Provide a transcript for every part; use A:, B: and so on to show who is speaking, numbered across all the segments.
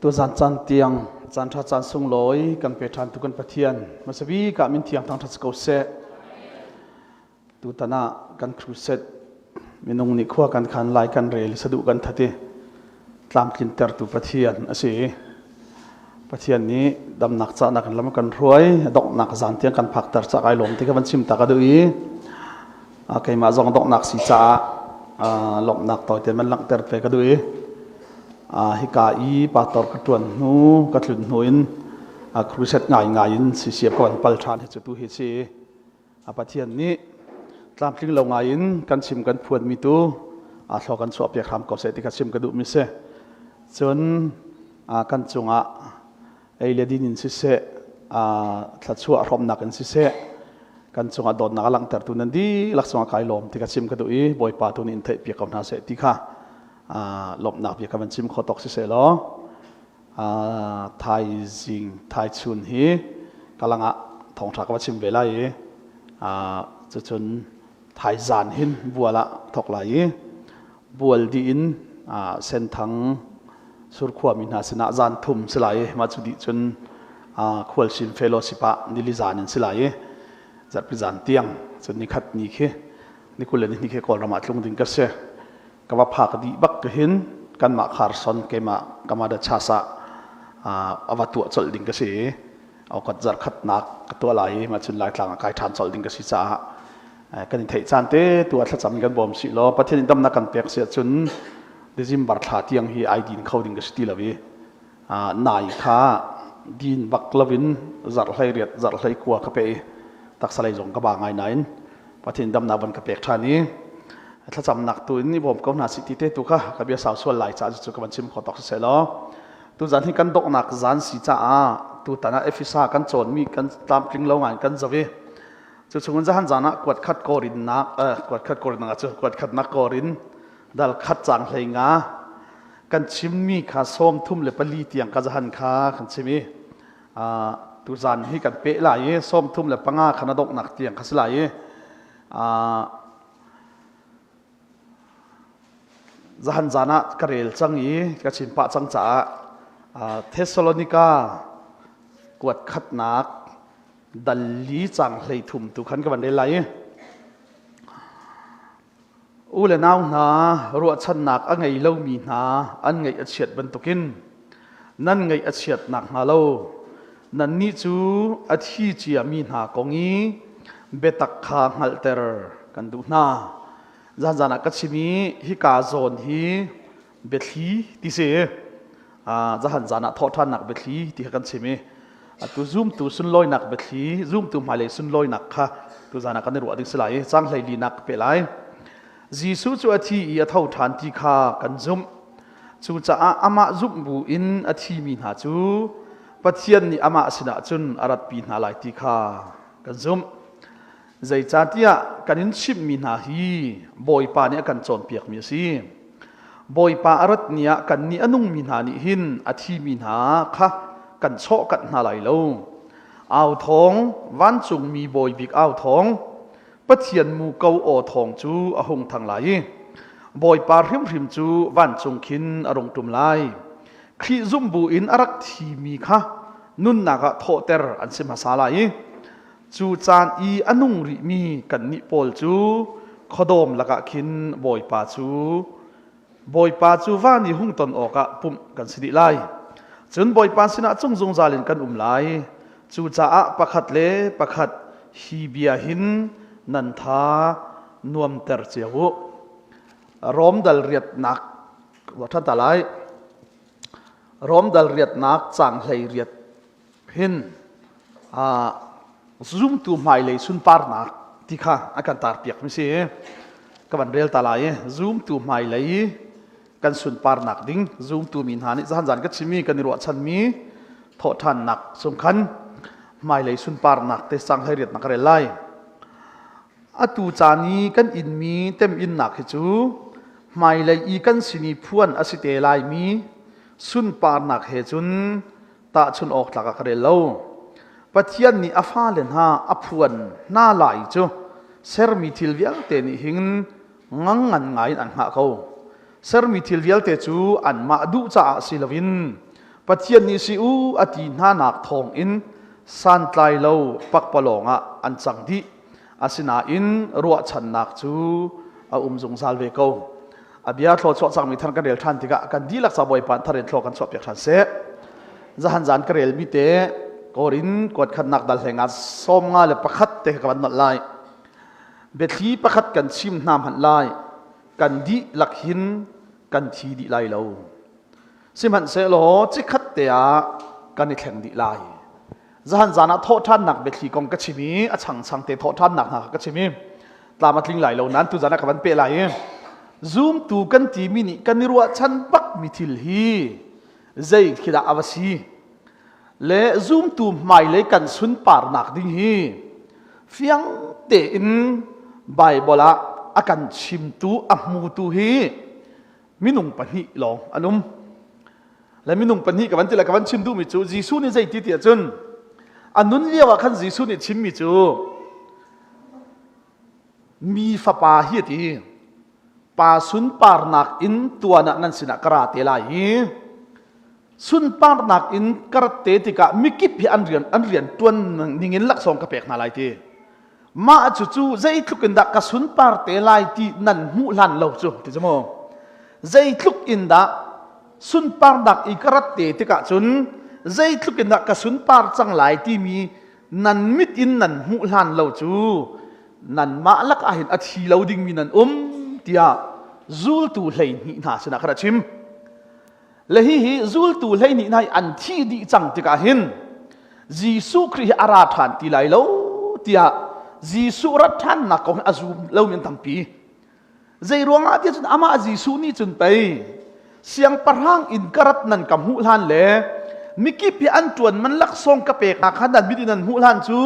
A: Tuzan caan tiang caan ṭha caan sunglawi kan pe ṭhan tu kan Pathian hmasabik ah min thiang thangṭhat si ko seh. Tutan ah kan crusade minung nih khua kan khan lai kan rel saduh kan that i tlamtlintertu Pathian a si. Pathian nih damnak cahnak in lam kan hruai donghnak zan tiang kan phakter ca kai lawm ti ka van chim ta ka duh i keimah zong donghnak si caah lawmhnak tawite man langhter ve ka duh i hika i pastor ka ṭuan hnu ka tlun hnu in crusade ngai ngai in CCF ka van pal ṭhan hi cu tu hi si. A Pathian nih tlamtling lo ngai in kan chim kan phuanmi tu a thlaw kan chuah piak hram ko seh ti kha chim ka duhmi si. Cun kan cungah ei le din in siseh, thluachuah hrawmnak in siseh, kan cungah dawtnak a langhtertu nan dihlak cungah kai lawm ti kha chim ka duh i Bawipa tu nih in theih piak ko hna seh ti kha lawmhnak bia ka van chim kho tawk siseh law thaizing thaichun hi kalangah thawngṭha ka va chim ve lai i cucun thaizan hin bual ah thawk lai i bual dih in Senthang surkhua mi hna sinah zan thum si lai i mah cu dih cun khualsim fellowship ah nili zan in si lai i zarhpi zan tiang cun nikhat ni khi ni 20 le ni hnih khi Kawlram ah tlung ding ka si. Ka va phak dih bak ka hin kanmah Kharson keimah Kamada Chasa a va tuah colh ding ka si i okat zarh khatnak ka tuah lai i mah cun Laitlang ah kai ṭhan colh ding ka si caah kan i theih caan te tu ah thlacam in kan bawm sih law Pathian in damnak kan pek si ahcun December thla tiang hi ai din kho ding ka si ti lo i nai kha din bak lovin zarh hlei riat zarh hlei kua ka pe i taksa lei zong ka ba ngai nain Pathian damnak van ka pek ṭhan i thlacamnak tu in i bawm ko hna sih ti te tu kha ka bia sau sual lai caah cu ka van chim kho tawk siseh law tuzan hi kan donghnak zan si caah tutan ah Efesa kan cawnmi kan tlamtling lo ngai kan zoh i cu chungin zahan zan ah kuat khat korin nak kuat khat korin nak cu kuat khat nak korin dal khat cang hlei nga kan chimmi kha 34 tiang ka zahan kha kan chim i tuzan hi kan peh lai i 35 khan a donghnak tiang kha si lai i zahan zan ah ka rel cang i ka chim pah cang caah Thessalonika kuat khatnak dal li cang hlei thum tu khan ka van rel lai i U le nau hna, ruahchannak a ngei lomi hna an ngaih a chiat bantukin nan ngaih a chiat nakhnga lo nannih cu a thi ciami hna kong i biatak kha hngalhter kan duh hna. Zanzan ah ka chim i hika zawn hi biathli ti si. Zahan zan ah thawhṭhannak biathli ti kha kan chim i atu zumtu sunlawinak biathli, zumtu hmailei sunlawinak kha tuzan ah kan i ruah ding si lai i cang hleilinak ka pe lai. Jesuh cu a thi i a tho ṭhan ti kha kan zumh. Cucaah amah zumh bu in a thimi hna cu Pathian nih amah sinah cun a ratpi hna lai ti kha kan zumh. Zeicahtiah kan in chimhmi hna hi Bawipa nih a kan cawnpiakmi a si. Bawipa a rat ni ah kannih a nungmi hna nih hin a thimi hna kha kan chawhkanh hna lai lo. Au thawng, vancungmi bawi bik au thawng, Pathian muko aw thawng cu a hung thang lai i Bawipa hrimhrim cu vancung khin a rung ṭum lai. Khrih zumh bu in a rak thimi kha nunnak ah thawhter an si hmasa lai i Cu caan i a nung rihmi kannih pawl cu khuadawm lakah khin Bawipa cu Bawipa cu van i hung ton awkah pumh kan si dih lai. Cun Bawipa sinah cung zungzal in kan um lai. Cucaah pakhat le pakhat hi bia hin nan tha nuamter cio u. Rom dal riatnak ṭhan ta lai. Rom dal riatnak cang hlei riat hin zumtu hmailei sunparnak ti kha a kan tarpiak mi si. Ka van rel ta lai i zumtu hmailei kan sunparnak ding zumtu mi hna nih zan zan ka chimmi kan i ruahchanmi thawhṭhannak chung khan hmailei sunparnak te sang hlei riatnak ka rel lai. Atu caan i kan inmi teminnak hi cu hmailei i kan sin i phuan a si te laimi sunparnak he cun tahchun awk tlak ah ka rel lo. Pathian nih a fale hna a phuan hna lai cu sermi thil vialte nih hin ngangngan ngai in an hngah ko. Sermi thil vialte cu anmah duh caah si loin Pathian nih si u a ti hna nak thawng in santlai lo pakpalawng ah an cang dih. Asinain ruahchannak cu a um zungzal ve ko. A bia thlawchuah cangmi than kan rel ṭhan tikah kan dihlak ca Bawipa thar in thlaw kan chuahpiak ṭhan seh. Zahan zan ka relmi te Korin kuat khatnak dal hlengah 51 te ka van nolh lai. Biathli pakhat kan chim hna hmanh lai. Kan dihlak hin kan thi dih lai lo. Sihmanhsehlaw cikhat te ah kan i thleng dih lai. Zahan zan ah thawhṭhannak biathli kong ka chim i a changchang te thawhṭhannak hna kha ka chim i tlam a tling lai lo nain tuzan ah ka van peh lai i zumtu kan timi nih kan i ruahchan bakmi thil hi zei khi dah a va si le zumtu hmailei kan sunparnak ding hi fiang tein Baibal ah a kan chimtu a hmutu hi minung pahnih lawng an um. Le minung pahnih ka van ti le ka van chim duhmi cu Jesuh nih zei ti ti ahcun a nun lio ah khan Jesuh nih chimmi cu mi fapa hi a ti pa sunparnak in tuan ah nan sinah ka ra te lai i sunparnak in ka rat te tikah mikip hi an rian an rian tuan ning in laksawng ka pek hna lai ti mah cu cu zeitluk in dah ka sunpar te lai ti nan hmuh hlan lo cu ti cu mu zeitluk in dah sunparnak i ka rat te tikah cun zeitluk in dah ka sunpar cang lai timi nan mit in nan hmuh hlan lo cu nanmah lak ah hin a thi lo dingmi nan um tiah zultu 12 hna sinah khan a chim Le hihi zultu 12 hna hi an thih dih cang tikah hin Jesuh Khrih hi a ra ṭhan ti lai lo tiah Jesuh rat ṭhannak kong hi a zum lomi an tampi. Zei ruangah tiah cun amah Jesuh nih cun pei siangpahrang in ka rat nan ka hmuh hlan le mikip hi an ṭuan man laksawng ka pek hna kha nan mit in nan hmuh hlan cu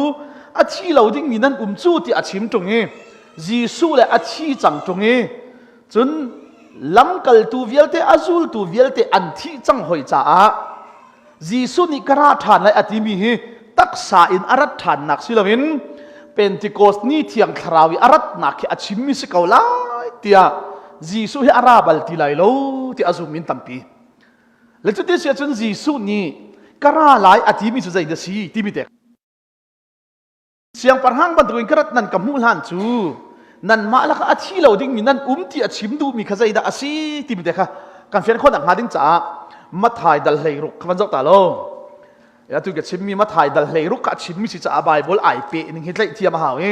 A: a thi lo dingmi nan um cu tiah a chim ṭung i Jesuh le a thi cang ṭung i Cun lamkaltu vialte a zultu vialte an thih cang hoi caah Jesuh nih ka ra ṭhan lai a timi hi taksa in a rat ṭhannak si loin Pentecost ni thiang thlarau i a ratnak hi a chimmi si ko lai tiah Jesuh hi a ra bal ti lai lo ti a zum in tampi. Le cuti si ahcun Jesuh nih ka ra lai a timi cu zeidah si timi te Siangpahrang bantukin ka rat nan ka hmuh hlan cu nanmah lakah a thi lo dingmi nan um ti a chim duhmi kha zeidah a si timi te kha kan fian khawh nakhnga ding caah Mathai dal 16 kha van zoh ta lo. Atu ka chimmi Mathai dal 16 kha a chimmi si caah Bible ai pe ning hi tlaih thiam a hau i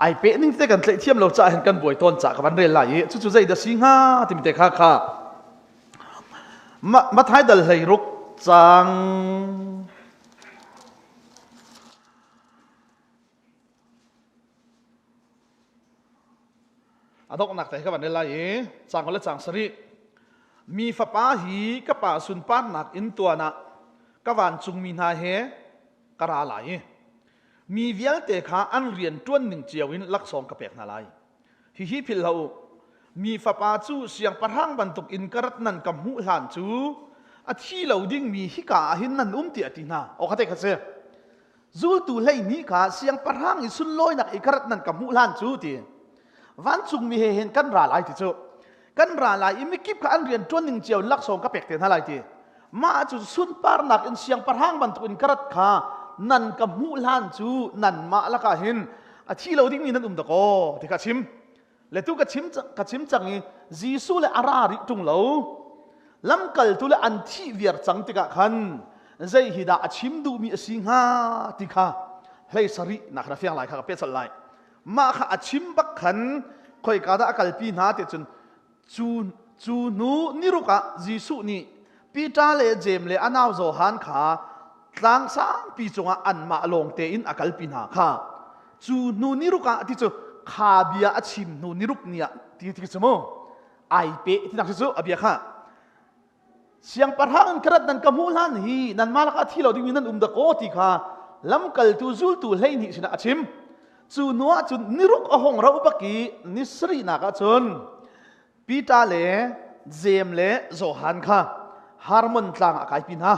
A: ai pe ning te kan tlaih thiam lo caah hin kan buai tawn caah ka van rel lai i cucu zeidah si hnga timi te kha kha Mathai dal 16 cang A donghnak te ka van rel lai i cang le cang sarih mi fapa hi ka pa sunparnak in tuan ah ka vancungmi hna he ka ra lai i mi vialte kha an rian ṭuan ning cio in laksawng ka pek hna lai. Hihi philh hlah u, mi fapa cu siangpahrang bantuk in ka rat nan ka hmuh hlan cu a thi lo dingmi hika ah hin nan um tiah a ti hna. Aw kha te kha si. Zultu 12 kha siangpahrang i sunlawinak i ka rat nan ka hmuh hlan cu ti. Vancungmi he hin kan ra lai ti cu. Kan ra lai i mikip kha an rian ṭuan ning cio in laksawng ka pek te hna lai ti. Mah cu sunparnak in siangpahrang bantuk in ka rat kha nan ka hmuh hlan cu nanmah lakah hin a thi lo dingmi nan um dakaw ti kha chim. Le tu ka chim ka chim cang i Jesuh le a ra rih ṭung lo. Lamkaltu le an thih viar cang tikah khan zei hi dah a chim duhmi a si hnga ti kha hlei sarih nak na fiang lai kha ka peh colh lai. Mah kha a chim bak khan khoika dah a kalpi hna ti cun Cu, cu hnu niruk ah Jesuh nih Peter le Jeim le a nau Johan kha tlang sangpi cungah anmah lawng tein a kalpi hna kha. Cu hnu niruk ah ti cu kha bia a chim hnu niruk ni ah ti ti cu mu ai pe ti nak cu a bia kha Siangpahrang in ka rat nan ka hmuh hlan hi nanmah lakah thi lo dingmi nan um dakaw ti kha lamkaltu zultu 12 sinah a chim. Cu hnu ah cun niruk a hung rauh bak i ni sarihnak ah cun Peter le Jeim le Johan kha Hermon tlang ah kaipi hna.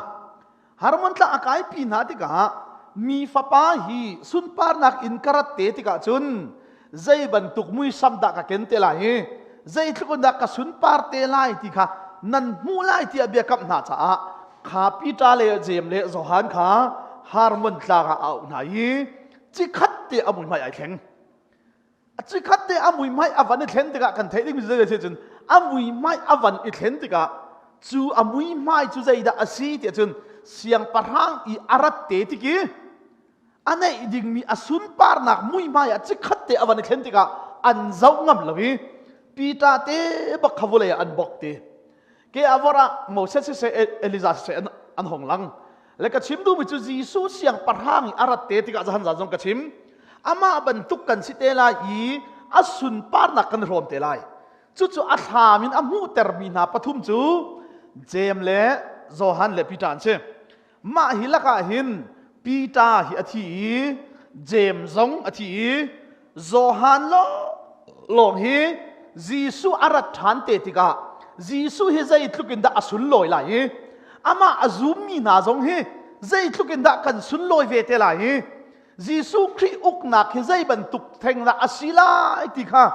A: Hermon tlang a kaipi hna tikah mi fapa hi sunparnak in ka rat te tikah cun zei bantuk muisam dah ka ken te lai i zeitluk in dah ka sunpar te lai ti kha nan hmuh lai tiah biakamh hna caah Kha Peter le Jeim le Johan kha Harmon tlang ah a auh hna i cikhat te a muihmai ai thleng. A cikhat te a muihmai a van i thlen tikah kan theih dingmi zei a si cun a muihmai a van i thlen tikah cu a muihmai cu zeidah a si tiah cun siangpahrang i a rat te tik i a neih dingmi a sunparnak muihmai ah cikhat te a van i thlen tikah an zoh ngam lo i Peter te bak kha vulei ah an bok te ke a vor ah Moses siseh Elijah siseh an hong lang le ka chim duhmi cu Jesuh siangpahrang i a rat te tikah zahan zan zong ka chim amah bantuk kan si te lai i a sunparnak kan hrawm te lai cucu a thlam in a hmuhtermi hna pathum cu Jeim le Johan le Peter an si Mah hi lakah hin Peter hi a thi i Jeim zong a thi i Johan lawng hi Jesuh a rat ṭhan te tikah Jesuh hi zeitluk in dah a sunlawi lai i amah a zummi hna zong hi zeitluk in dah kan sunlawi ve te lai i Jesuh Khrih uknak hi zei bantuk theng dah a si lai ti kha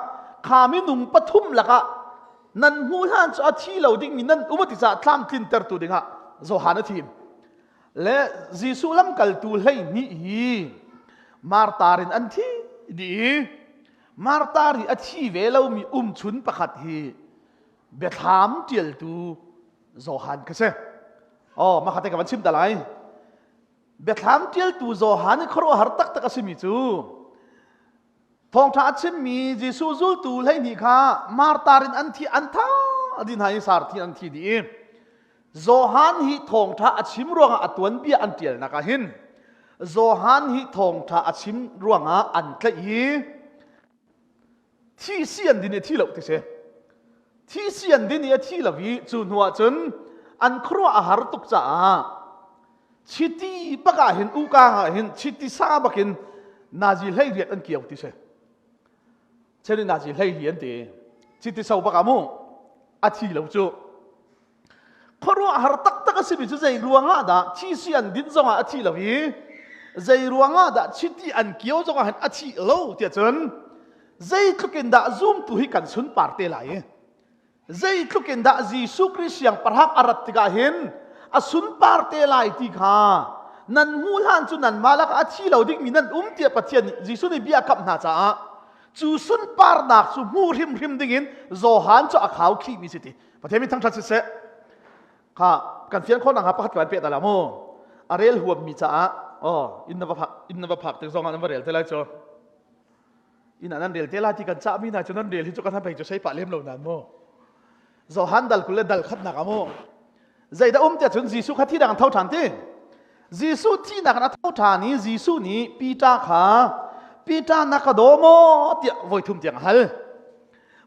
A: kha minung pathum lakah nan hmuh hlan cu a thi lo dingmi nan um ti caah tlamtlintertu dingah Johan a thim le Jesuh lamkaltu 12 hi martar in an thi dih i martar i a thi ve lomi umchun pakhat hi biathlam ṭialtu Johan kha si. Oh, mah kha te ka van chim ta lai. Biathlam ṭialtu Johan i khuaruahhar taktak a simi cu Thawngṭha a chimmi Jesuh zultu 12 kha martar in an thi an tha dih hna i sarthi an thi dih i Johan hi thawngṭha a chim ruangah a tuanbia an ṭialnak ah hin Johan hi thawngṭha a chim ruangah an tlaih i thi si an din i thi lo ti si thi si an din i a thi lo i cu hnu ah cun an khuaruah a har tuk caah chiti bak ah hin ukang ah hin chiti sa bakin nazi 18 an kiau ti si cheni nazi 12 an ti chiti so bak ah mu a thi lo cu khuaruah har taktak a simi cu zei ruangah dah thi si an din zongah a thi lo i zei ruangah dah chiti an kio zongah hin a thi lo tiah cun zeitluk in dah zumtu hi kan sunpar te lai i zeitluk in dah Jesuh Khrih siangpahrang a rat tikah hin a sunpar te lai ti kha nan hmuh hlan cu nanmah lakah a thi lo dingmi nan um tiah Pathian nih Jesuh nih bia a kamh hna caah cu sunparnak cu hmu hrimhrim dingin Johan cu a khau khihmi si ti Pathian min thangṭhat siseh kha kan fian khawh nakhnga pakhat kan peh ta la mu a rel huammi caah oh inn na va phak inn na va phak tik zongah nan va rel te lai cu inn ah nan rel te lai ti kan cahmi hna cu nan rel hi cu kan pei cu sei pah lem lo nan mu Johan dal 20 le dal khatnak ah mu zeidah um tiah cun Jesuh kha thi dang tho ṭhan ti Jesuh thihnak in a tho ṭhan i Jesuh nih Peter kha Peter na ka daw maw tiah voi thum tiang a hal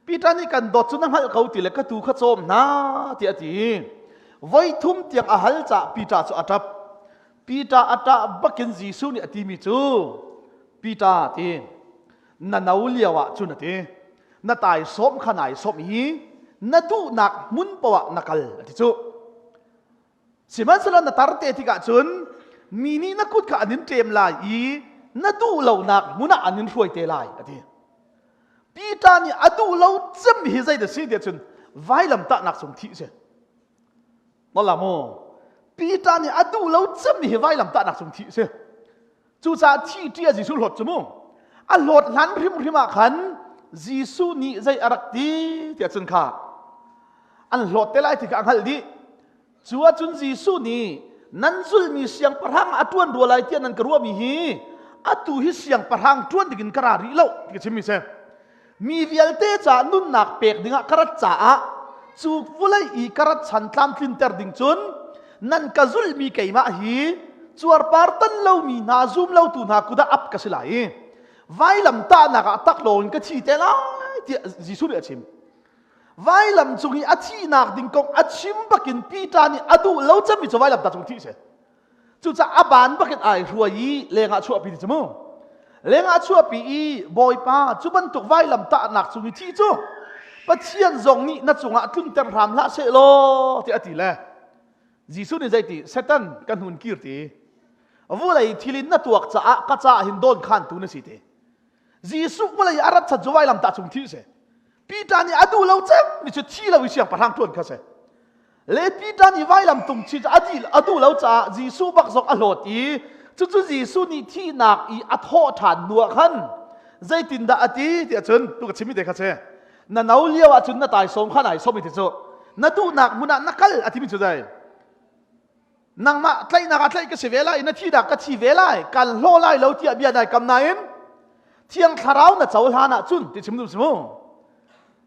A: Peter nih kan dawt cu na hngalh ko ti le ka tuu kha cawm hna tiah a ti voi thum tiang a hal caah Peter cu a ṭap Peter a ṭah bakin Jesuh nih a timi cu Peter ti na no lio ah cun a ti na taisawm kha nai sawmh i na duhnak hmun poah na kal a ti cu sihmanhsehlaw na tar te tikah cun mi nih na kut kha an in ṭem lai i na duh lonak hmun ah an in hruai te lai a ti Peter nih a duh lo cem hi zei dah si tiah cun vailamtahnak cung thih si Nola mu Peter nih a duh lo cem hi vailamtahnak cung thih si Cucaah thi ṭi a Jesuh hlawt cu mu. A hlawt hlan hrimhrim ah khan Jesuh nih zei a rak ti tiah cun kha an hlawt te lai ti kha a hngalh dih. Cu ahcun Jesuh nih nan zulmi siangpahrang a ṭuan rua lai tiah nan ka ruahmi hi atu hi siangpahrang ṭuan dingin ka ra rih lo ti ka chimmi si. Mi vialte caah nunnak pek dingah ka rat caah cu vawlei i ka rat chan tlamtlinter ding cun nan ka zulhmi keimah hi cuarpar tan lomi hna zum lotu hna kut ah ap ka si lai i vailam tahnak ah taklawng in ka thi te lai tiah Jesuh nih a chim. Vailam cung i a thihnak ding kong a chim bakin Peter nih a duh lo cemmi cu vailam tah cung thih a si. Cucaah a ban bakin ai hruai i lengah chuahpi ti cu mu. Lengah chuahpi i Bawipa cu bantuk vailam tahnak cung i thih cu Pathian zong nih na cungah tlunter hram hlah seh law tiah a ti le Jesuh nih zeiti Satan ka hnun kir ti vulei thil in na tuak caah ka caah hin dawn khantu na si ti Jesuh vulei a rat chan cu vailam tah cung thih si Peter nih a duh lo cem mi cu thi lo i siangpahrang ṭuan kha si. Le Peter nih vailam tung chi cu a dih a duh lo caah Jesuh bak zong a hlawt i cucu Jesuh nih thihnak i a thawh ṭhan hnu ah khan zeitindah a ti tiah cun tu ka chimmi te kha si na no lio ah cun na taisawm kha nai sawm i ti cu na duhnak hmun ah na kal a timi cu zei nangmah tlaihnak ah tlaih ka si ve lai na thinak ka thi ve lai kan hlaw lai lo tiah bia nai kam nain thiang thlarau na cohlan ah cun ti chim duh si mu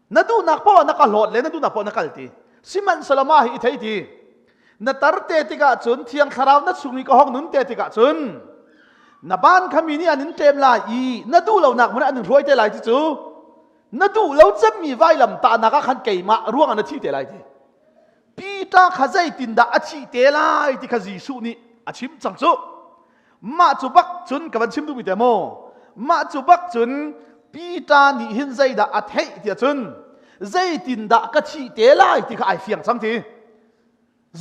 A: na duhnak poah na ka hlawt le na duhnak poah na kal ti sihmanhsehlaw mah hi i thei ti na tar te tikah cun thiang thlarau na chung i ka hong nun te tikah cun na ban kha mi nih an in tlem lai i na duh lonak hmun ah an in hruai te lai ti cu na duh lo cemmi vailam tahnak ah khan keimah ruangah na thi te lai ti Peter kha zeitindah a thih te lai ti kha Jesuh nih a chim cang cu. Mah cu bak cun ka van chim duhmi te maw? Mah cu bak cun Peter nih hin zeidah a theih tiah cun zeitindah ka thih te lai ti kha ai fiang cang ti.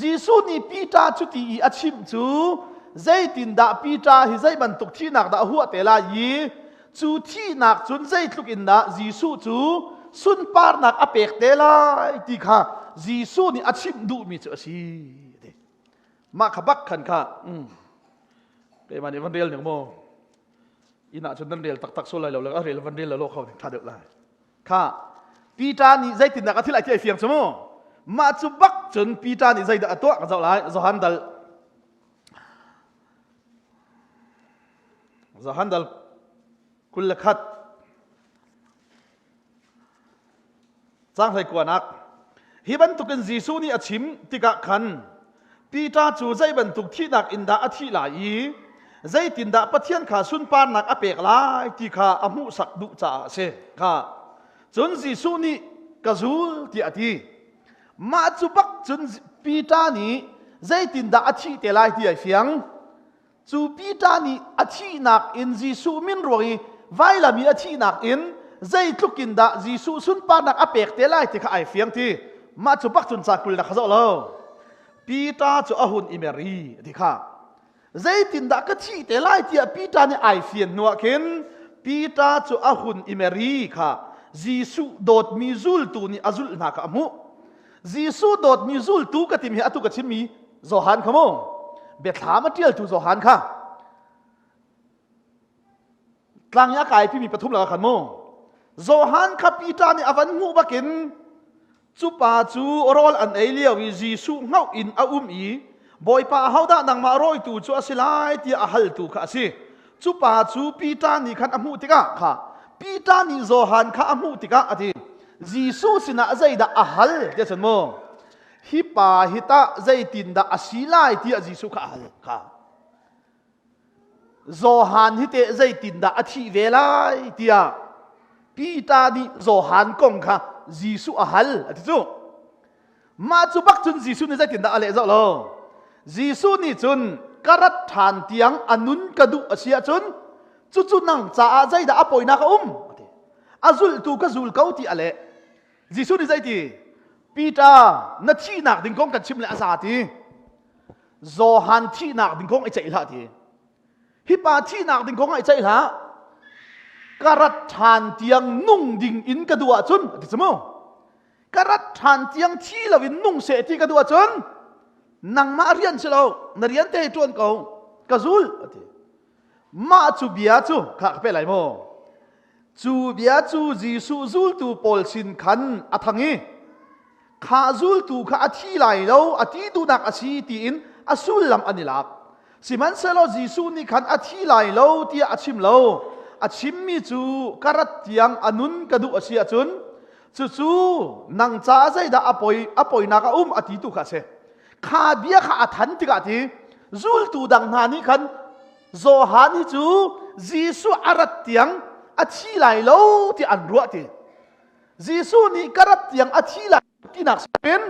A: Jesuh nih Peter cu ti i a chimh cu zeitindah Peter hi zei bantuk thihnak dah a huah te lai i cu thihnak cun zeitluk in dah Jesuh cu sunparnak a pek te lai ti kha Jesuh nih a chimh duhmi cu a si. Mah kha bak khan kha keimah nih van rel ning maw inn ah cun nan rel taktak sual lai lo le a rel van rel lo kho ning tha deuh lai kha Peter nih zeitindah ka thil ai ti ai fiang cu mu mah cu bak cun Peter nih zeidah a tuah ka zoh lai Johan dal Johan dal 21 Cang hlei kuanak Hi bantukin Jesuh nih a chim tikah khan Peter cu zei bantuk thihnak in dah a thih lai i zeitindah Pathian kha sunparnak a pek lai ti kha a hmuhsak duh caah a si kha cun Jesuh nih ka zul tiah a ti mah cu bak cun Peter nih zeitindah a thih te lai ti ai fiang Cu Peter nih a thihnak in Jesuh min ruang i vailam i a thihnak in zeitluk in dah Jesuh sunparnak a pek te lai ti kha ai fiang ti. Mah cu bak cun ca 20 na kha zoh lo. Peter cu a hun i mer i ti kha. Zeitindah ka thih te lai tiah Peter nih ai fian hnuah khin Peter cu a hun i mer i kha Jesuh dawtmi zultu nih a zulh hna kha a hmuh. Jesuh dawtmi zultu ka timi hi atu ka chimmi Johan kha mu biathlam a ṭialtu Johan kha tlang i a kaipimi pathum lakah khan mu Johan kha Peter nih a van hmuh bakin cu pa cu rawl an ei lio i Jesuh hngoh in a um i Bawipa ahodah nangmah rawitu cu a si lai tiah a haltu kha a si cu pa cu Peter nih khan a hmuh tikah kha Peter nih Johan kha a hmuh tikah a ti Jesuh sinah zeidah a hal tiah cun mu hi pa hi tah zeitindah a si lai tiah Jesuh kha a hal kha Johan hi teh zeitindah a thih ve lai tiah Peter nih Johan kong kha Jesuh a hal a ti cu mah cu bak cun Jesuh nih zeitindah a leh zoh lo Jesuh nih cun ka rat ṭhan tiang a nun ka duh a si ahcun cucu nang caah zeidah a poinak a um a ti a zultu ka zul ko ti a leh Jesuh nih zeiti Peter na thihnak ding kong kan chim le a za ti Johan thihnak ding kong i ceih hlah ti hi pa thihnak ding kong ah i ceih hlah ka rat ṭhan tiang nung ding in ka duh ahcun a ti cu mu ka rat ṭhan tiang thi loin nung seh ti ka duh ahcun nangmah rian si lo na rian te ṭuan ko ka zul a ti Mah cu bia cu kha ka pe lai maw? Cu bia cu Jesuh zultu pawl sin khan a thang i kha zultu kha a thi lai lo a ti duhnak a si tiin a sullam an i lak. Sihmanhsehlaw Jesuh nih khan a thi lai lo tiah a chim lo. A chimmi cu ka rat tiang a nun ka duh a si ahcun cucu nang caah zeidah a poi a poinak a um a ti tu kha a si. Kha bia kha a than tikah ti zultu dang hna nih khan Johan hi cu Jesuh a rat tiang a thi lai lo ti an ruah ti. Jesuh nih ka rat tiang a thi lai tinak sin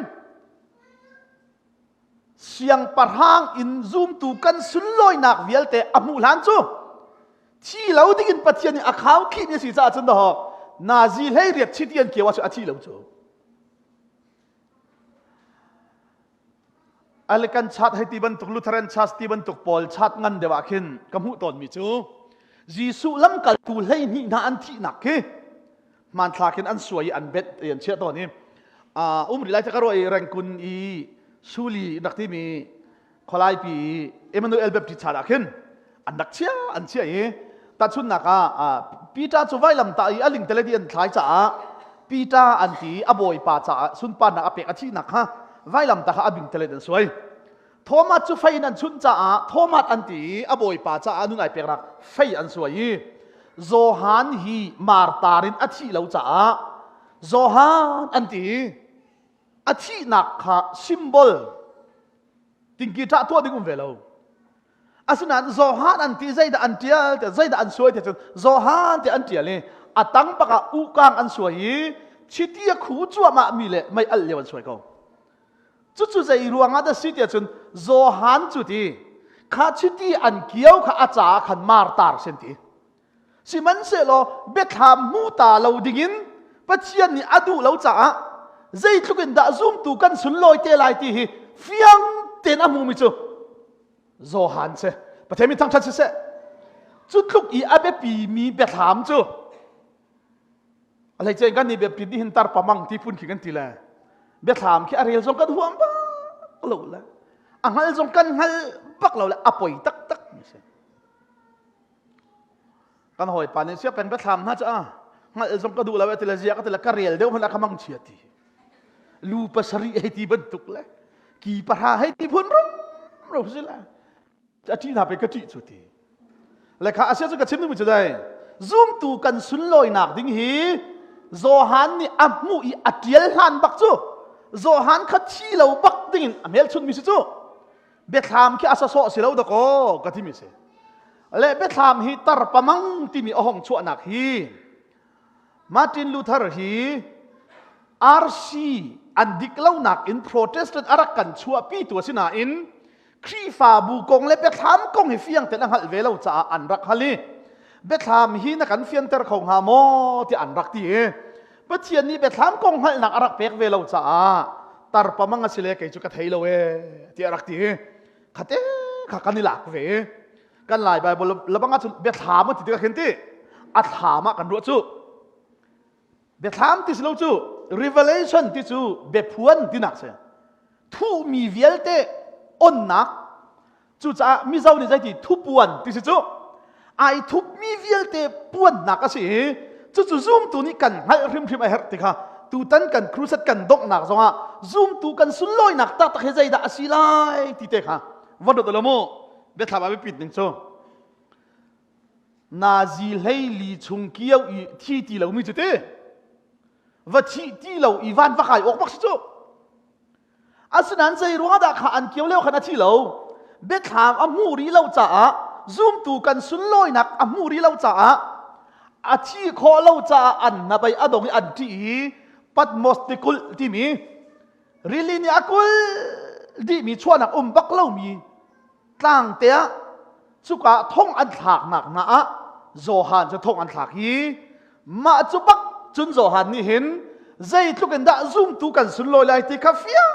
A: siangpahrang in zumtu kan sunlawinak vialte a hmuh hlan cu thi lo dingin Pathian nih a khau khihmi a si caah cun daw nazi hlei riat chiti an kio ah a thi lo cu. Anglican Church hei ti bantuk Lutheran Church ti bantuk pawl church ngan deuh ah khin ka hmuh tawnmi cu Jesuh lamkaltu 12 hna an thihnak khi hmanthlak in an suai i an benh ti an chiah tawn i um rih lai te ka ruah i Rengkun i. Suli rak timi khualaipi Emmanuel Baptist Church ah khin an rak chia an chia i tahchunhnak ah Peter cu vailam tah i a lingtele di an thlai caah Peter an ti a bawipa caah sunparnak a pek a thihnak kha vailam ta kha a bingtele an suai. Thomas cu fei in an chunh caah Thomas an ti i a bawipa caah nun ai peknak fei an suai i Johan hi martar in a thih lo caah Johan an ti i a thihnak kha symbol tingki ṭah tuah ding um ve lo. Asinain Johan an ti zeidah an ṭial te zeidah an suai te cun Johan te an ṭial i a tang bak ah ukang an suai i chiti a khu cuahmah mi le mei alh lio an suai ko. Cucu zei ruangah dah si tiah cun Johan cu ti kha chiti an kio kha a caah khan martar sin ti. Sihmanhsehlaw biathlam hmu ta lo dingin Pathian nih a duh lo caah zeitluk in dah zumtu kan sunlawi te lai ti hi fiang tein a hmumi cu Johan si. Pathian min thangṭhat siseh. Cu tluk i a biapimi biathlam cu a hleice kan nih biapi nih hin tar pamang ti phun khi kan ti le biathlam khi a rel zong kan huam bak lo le a hngal zong kan hngal bak lo le a poi taktak mi si. Kan hawipa nih siapeng biathlam hna cu a hngalh zong ka duh lo ti le zia ka ti le ka rel deuh hmanh ah ka mang chia ti. Lu pasarih hei ti bantuk le ki pahra hei ti phun rum rum si le a ṭih hna pe ka ṭih cu ti. Le kha asia cu ka chim duhmi cu dai zumtu kan sunlawinak ding hi Johan nih a hmuh i a ṭial hlan bak cu Johan kha thi lo bak dingin a hmelchunmi si cu biathlam khi a sawsawh si lo dakaw ka timi si le biathlam hi tarpamang timi a hong chuahnak hi Martin Luther hi RC an dik lonak in Protestant a rak kan chuahpi tu a si nain Khrihfabu kong le biathlam kong hi fiang tein a hngalh ve lo caah an rak hal i biathlam hi na kan fianter kho hnga maw tiah an rak ti i Pathian nih biathlam kong hngalhnak a rak pek ve lo caah tarpamang a si le kei cu ka thei lo ee tiah a rak ti i khate kha kan i lak ve kan Lai Bible labang ah cun biathlam a ti tikah khin ti a thlam ah kan ruah cu biathlam ti si lo cu revelation ti cu biaphuan tinak si thuhmi vialte onnak Cucaah Mizo nih zeiti thupuan ti si cu ai thupmi vialte puannak a si i cucu zumtu nih kan hngalh hrimhrim a herh ti kha tutan kan crusade kan donghnak zongah zumtu kan sunlawinak taktak hi zeidah a si lai ti te kha van ruat lo mu biathlam a biapit ning cu nazi hleili chung kio i thi ti lomi cu ti va thi ti lo i van va kai awk bak si cu Asinain zei ruangah dah kha an kio lio khan a thi lo? Biathlam a hmuh rih lo caah zumtu kan sunlawinak a hmuh rih lo caah a thi khawh lo caah an hnabei a dong i an ṭih i Patmos tikulh timi rili nih a kulh dihmi chuahnak um bak lomi tlang te ah cuka thong an thlaknak hna ah Johan cu thong an thlak i mah cu bak cun Johan nih hin zeitluk in dah zumtu kan sunlawi lai ti kha fiang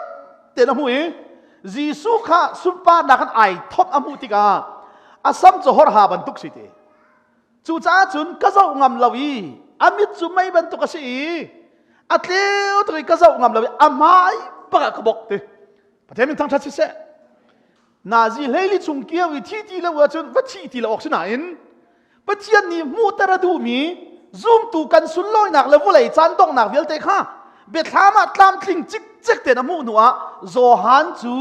A: tein a hmuh i Jesuh kha sunparnak in ai thawk a hmuh tikah a sam cu horha bantuk si ti cucaah cun ka zoh ngam lo i a mit cu mei bantuk a si i a tleu tuk i ka zoh ngam lo i a hmai bak ah ka bok ti Pathian min thangṭhat siseh Nazi hleili chung kio i thi ti lo ahcun va thi ti lo awk si nain Pathian nih hmuhter a duhmi zumtu kan sunlawinak le vawlei caan donghnak vialte kha biathlam ah tlamtling cikcek tein a hmuh hnu ah Johan cu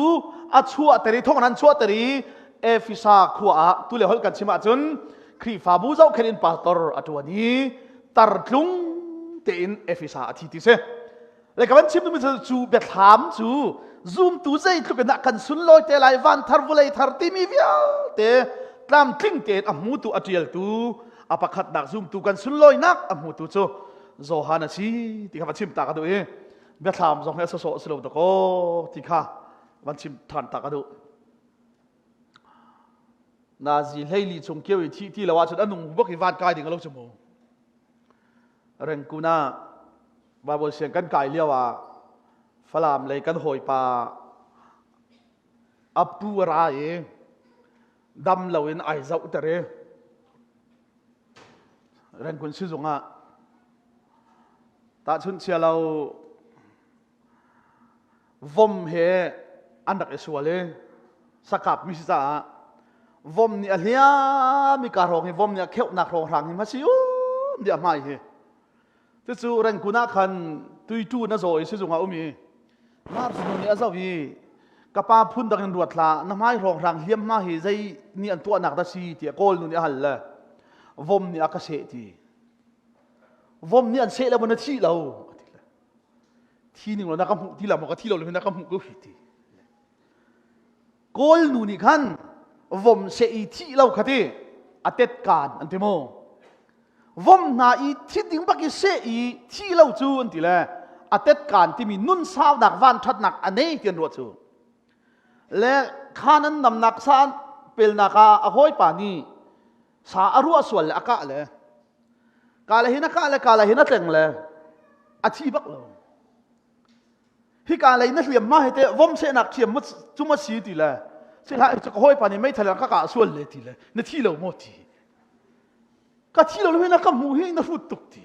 A: a chuahter i thong an chuahter i Efesa khua ah tule holh kan chim ahcun Khrihfabu zohkhenh in pastor a ṭuan i tartlung tein Efesa a thi ti si. Le ka van chim duhmi cu biathlam cu zumtu zeitluk in dah kan sunlawi te lai van thar vulei thar timi vialte tlamtling tein a hmutu a ṭialtu a pakhatnak zumtu kan sunlawinak a hmutu cu Johan a si ti kha va chim ta ka duh i biathlam zong hi a sawsawh si lo dakaw ti kha van chim ṭhan ta ka duh. Nazi hleili chung kio i thih ti lo ahcun a nung bak i van kai ding a lo cu mu. Rengkun ah Baibal siang kan kai lio ah Falam lei kan hawipa a pu a ra i dam loin ai zohter i Rengkun sizung ah tahchunh chia lo vom he. An rak i sual i sakap mi si caah vom nih a hliam i ka hrawng hi vom nih a kheuhnak hrawng hrang hi ma si um di a hmai hi. Cucu Rangoon ah khan tuitu na zaw i sizung ah um i nurse nu nih a zoh i ka pa phun dang in ruat hlah na hmai hrawnghrang hliamhma hi zei nih an tuahnak dah si tiah kawl nu nih a hal le vom nih a ka seh ti vom nih an seh le maw na thi lo thi ning lo na ka hmuh ti la maw ka thi lo na ka hmuh ko hi ti Kawl nu nih khan vom seh i thih lo kha ti a tet kaan an ti mu. Vom hna i thi ding bak i seh i thih lo cu an ti le a tet kaan timi nun saunak van ṭhatnak a nei ti an ruah cu. Le khan an namnak sa pelnak ah a hawipa nih sa a ruah sual le a kah le ka le hin a kah le ka le hin a tleng le a thi bak lo. Hika lei na hliam ma hete vom sehnak thiam cu ma si ti le si hlah cu ka hawipa nih meithal ka kah sual le ti le na thi lo maw ti ka thi lo hi na ka hmu hi na hrut tuk ti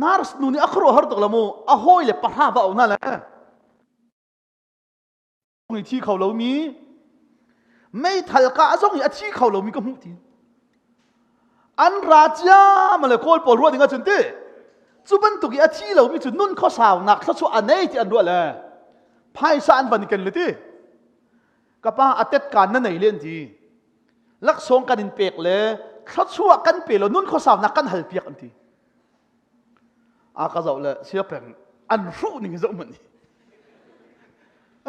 A: nurse nu nih a khuaruah har tuk la mu a hawi le pahra va na le i thi kho lomi meithal kah zong i a thi kho lomi ka hmuh ti an ra cia male kawl pawl ruah ding ahcun ti cu bantuk i a thi lomi cu nun khuasaunak thluachuah a nei ti an ruah le phaisa an van i ken le ti ka pa a tet kaan na nei len ti laksawng kan in pek le thluachuah kan pe lo nun khuasaunak kan hal piak an ti A ka zoh le siapeng an hruh ning zoh hmanh hi.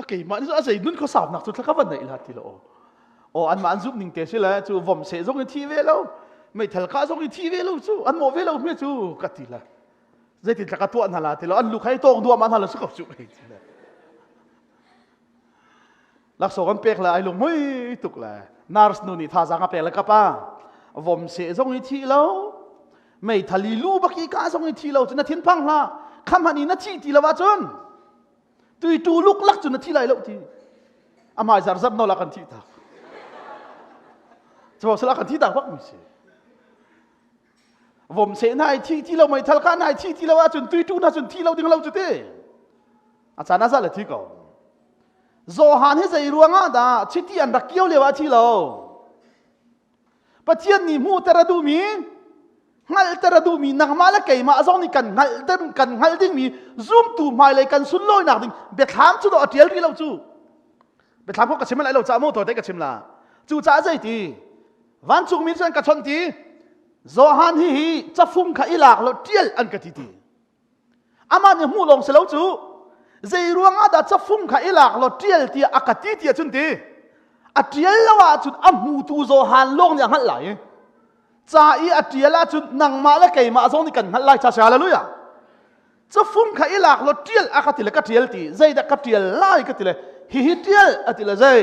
A: A keimah nih a zei nun khuasaunak cu thla ka van neih la ti lo. Aw anmah an zumh ning te si le cu vom seh zong in thi ve lo meithal kah zong in thi ve lo cu an mawh ve lo hme cu ka ti la. Zeitin thla ka tuah hna la ti lo an lu khai tawng duam hna la su ko cu ti le. Laksawng an pek le ai lunghmui tuk le nurse nu nih thazaang a pek le ka pa vom seh zong i thi lo meithal i lu bak i ka zong i thi lo cu na thinphang hlah kham i na thi ti lo ahcun tui tu luklak cu na thi lai lo ti amai zar zar no la kan thi tak cu sala kan thi tak bak mi si vom seh na ai thi ti lo meithal ka na ai thi ti lo ahcun tui tu na cun thi lo ding lo cu ti A caan ah zal a thi ko. Johan hi zei ruangah dah chiti an rak kio lio ah thi lo? Pathian nih hmuhter a duhmi, hngalhter a duhmi nangmah le keimah zong nih kan hngalh kan hngalh dingmi zumtu hmailei kan sunlawinak ding biathlam cu dawh a ṭial rih lo cu. Biathlam kho ka chim lai lo caah maw tawite ka chim la. Cu caah zei ti? Vancungmi cu an ka chawnh ti. Johan hi hi cafung kha i lak lo ṭial an ka ti ti. Amah nih hmuh lawng si lo cu zei ruangah dah cafung kha i lak law ṭial tiah a ka ti tiah cun ti a ṭial lo ahcun a hmutu Johan lawng nih a hngalh lai ca i a ṭial ahcun nangmah le keimah zong nih kan hngalh lai cha si hallelujah cafung kha i lak law ṭial a ka ti le ka ṭial ti zeidah ka ṭial lai ka ti le hihi ṭial a ti le zei